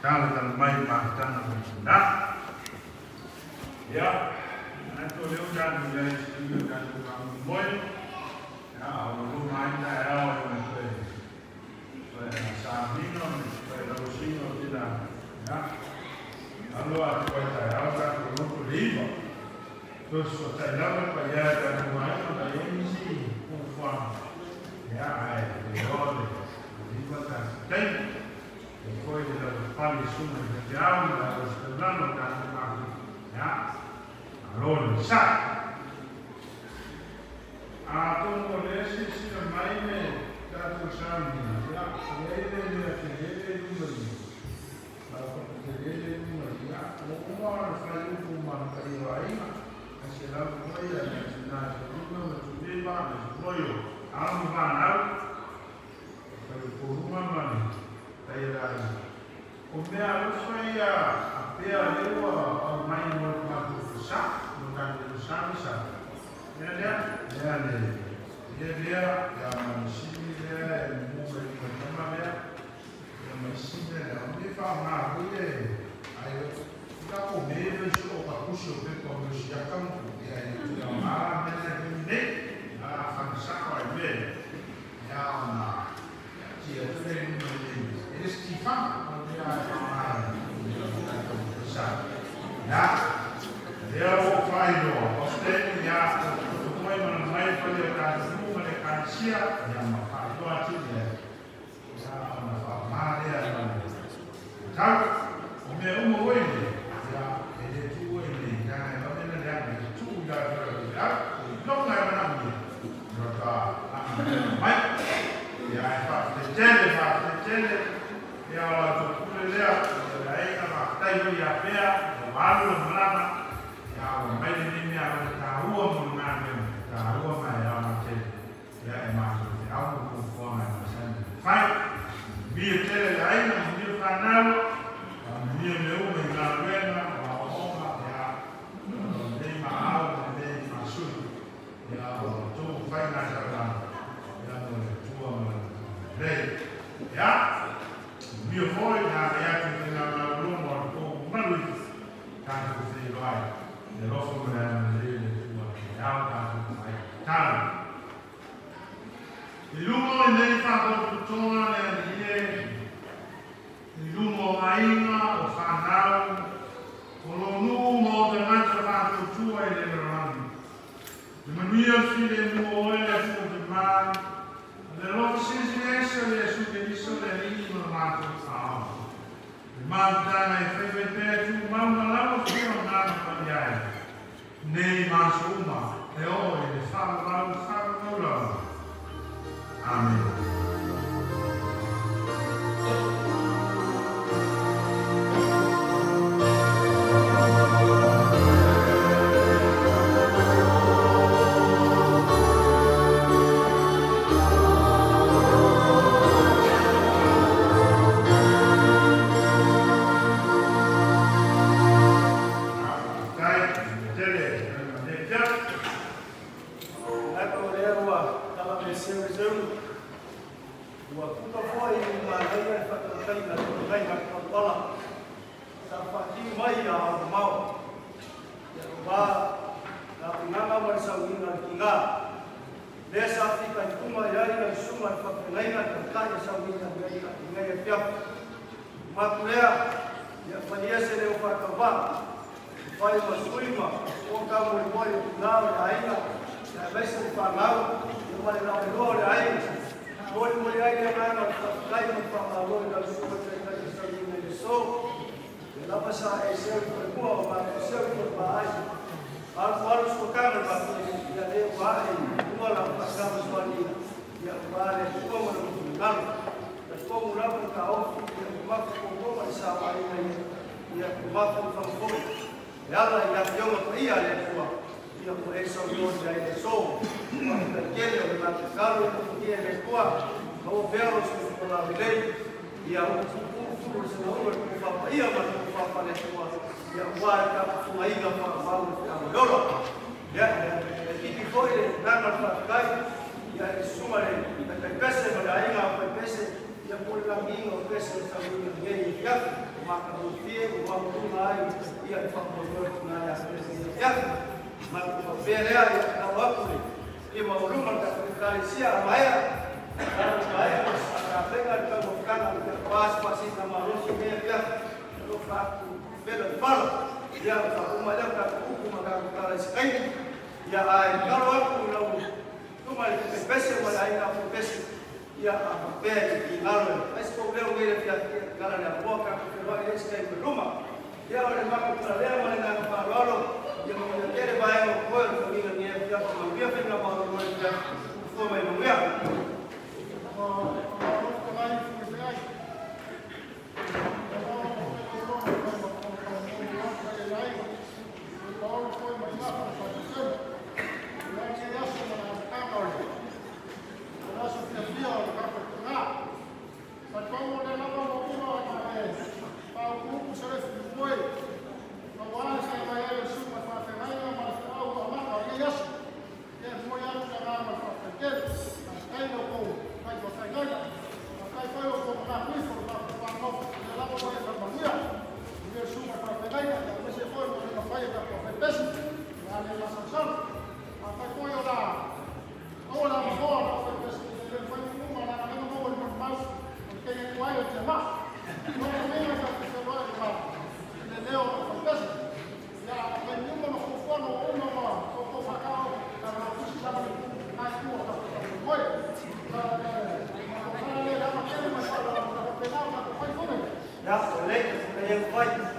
Speaker 1: Tala tala mai mafutanga na. Ia, na to leo tanu ia i studio tanu kamu moi. Ia, au lu mai ta ao e mai toe. Toe na sāmino, toe lausino tila. Ia, alo a te pai ta ao tanu lotu leiva. Toe so tai lava pa ia tanu mai ma ta emisi kufuanga. Ia, ai, te ole, leiva ta taimi. E poi le pali suma di piano la stellano tanto ya allora sa a tomo lesi si mai ne tanto sami ya le le le le numeri la le le numeri ya o ma fa io ma ta io ai a se la voy a na no tu viva no io a un va na per uma mani O mea alofa ia a pea lewa au mai mo le matou sa, mo tatou sami sa. Lea lea, lea le, lea lea, ia manisini lea, e mu me le tama lea, ia manisini lea, o me wha ngā hui e, ai, ka ko me ve so o ka kusi o pepa o si akamu, ia e te au ngā mea lea ke nei, a whanasako ai me, ia ona, ia tia te le numa le, e le stifanga, Ya, lea o whainoa, o steni ya, o toi mana mai whale o tātu ma le kansia, ya ma whainoa tini ya, ya ona wha marea ma le. Tau, o mea umo oi le, ya, e le tu oi le, ya e mamena le anga, e tu ila whare ya, o longa e mana mia, ya ka mai, ya e wha tele, ya o la tupule lea, ya e ka tai oi a pea, alu malama ya o mai ni mea o ta ua mo ngā mea ta ua mai a ma te ya e ma te au mo ko mai ma sa fai mi te le ai na mi whanau mi le o me ngā wena o o ma ya le ma au le ma su ya o tu fai na sa la ya mo le tua ma le ya mi foi na ya te na ma lo mo ko malu tātou whai, le rofo mea na le le tua ke au tātou whai tāna. I lumo i nei whakaututonga le ani e, i lumo ainga o whanau, o lo nuu mō te ngata whakautua i le rangi. I manuia while mua oe le tua te mā, le rofo sisi ese le su te iso le rii ma mātou whaau. Mantanga e whaiwhai pēr tū mauna lawa whia o ngā mapani ai. Nei māso uma, e o e le whakarau whakarau lawa. Amen.
Speaker 9: Ia e whakamoe tu ngā ia ia ma ko pea lea ia na waku le ia ma uluma ka kalesia a maea ka maea ka pega ka mo kana ka pas pas na ma rosi me ia lo fa ku pelo falo ia fa uma lea ka uku ma ka kalesia kai ia ai ka ro aku la tuma le pese ma ai ka pese ia a pea i ngalo ai se ko leo ngai ia kala le po ka ko ro ai se kai luma ia o le maka pala lea ma le nanga whaaroaro, ia mo le tere vaenga o koe o whanginga ni e pia ko mauia whenga ma o roe pia fua mai mauia. Ia, o le, e fai.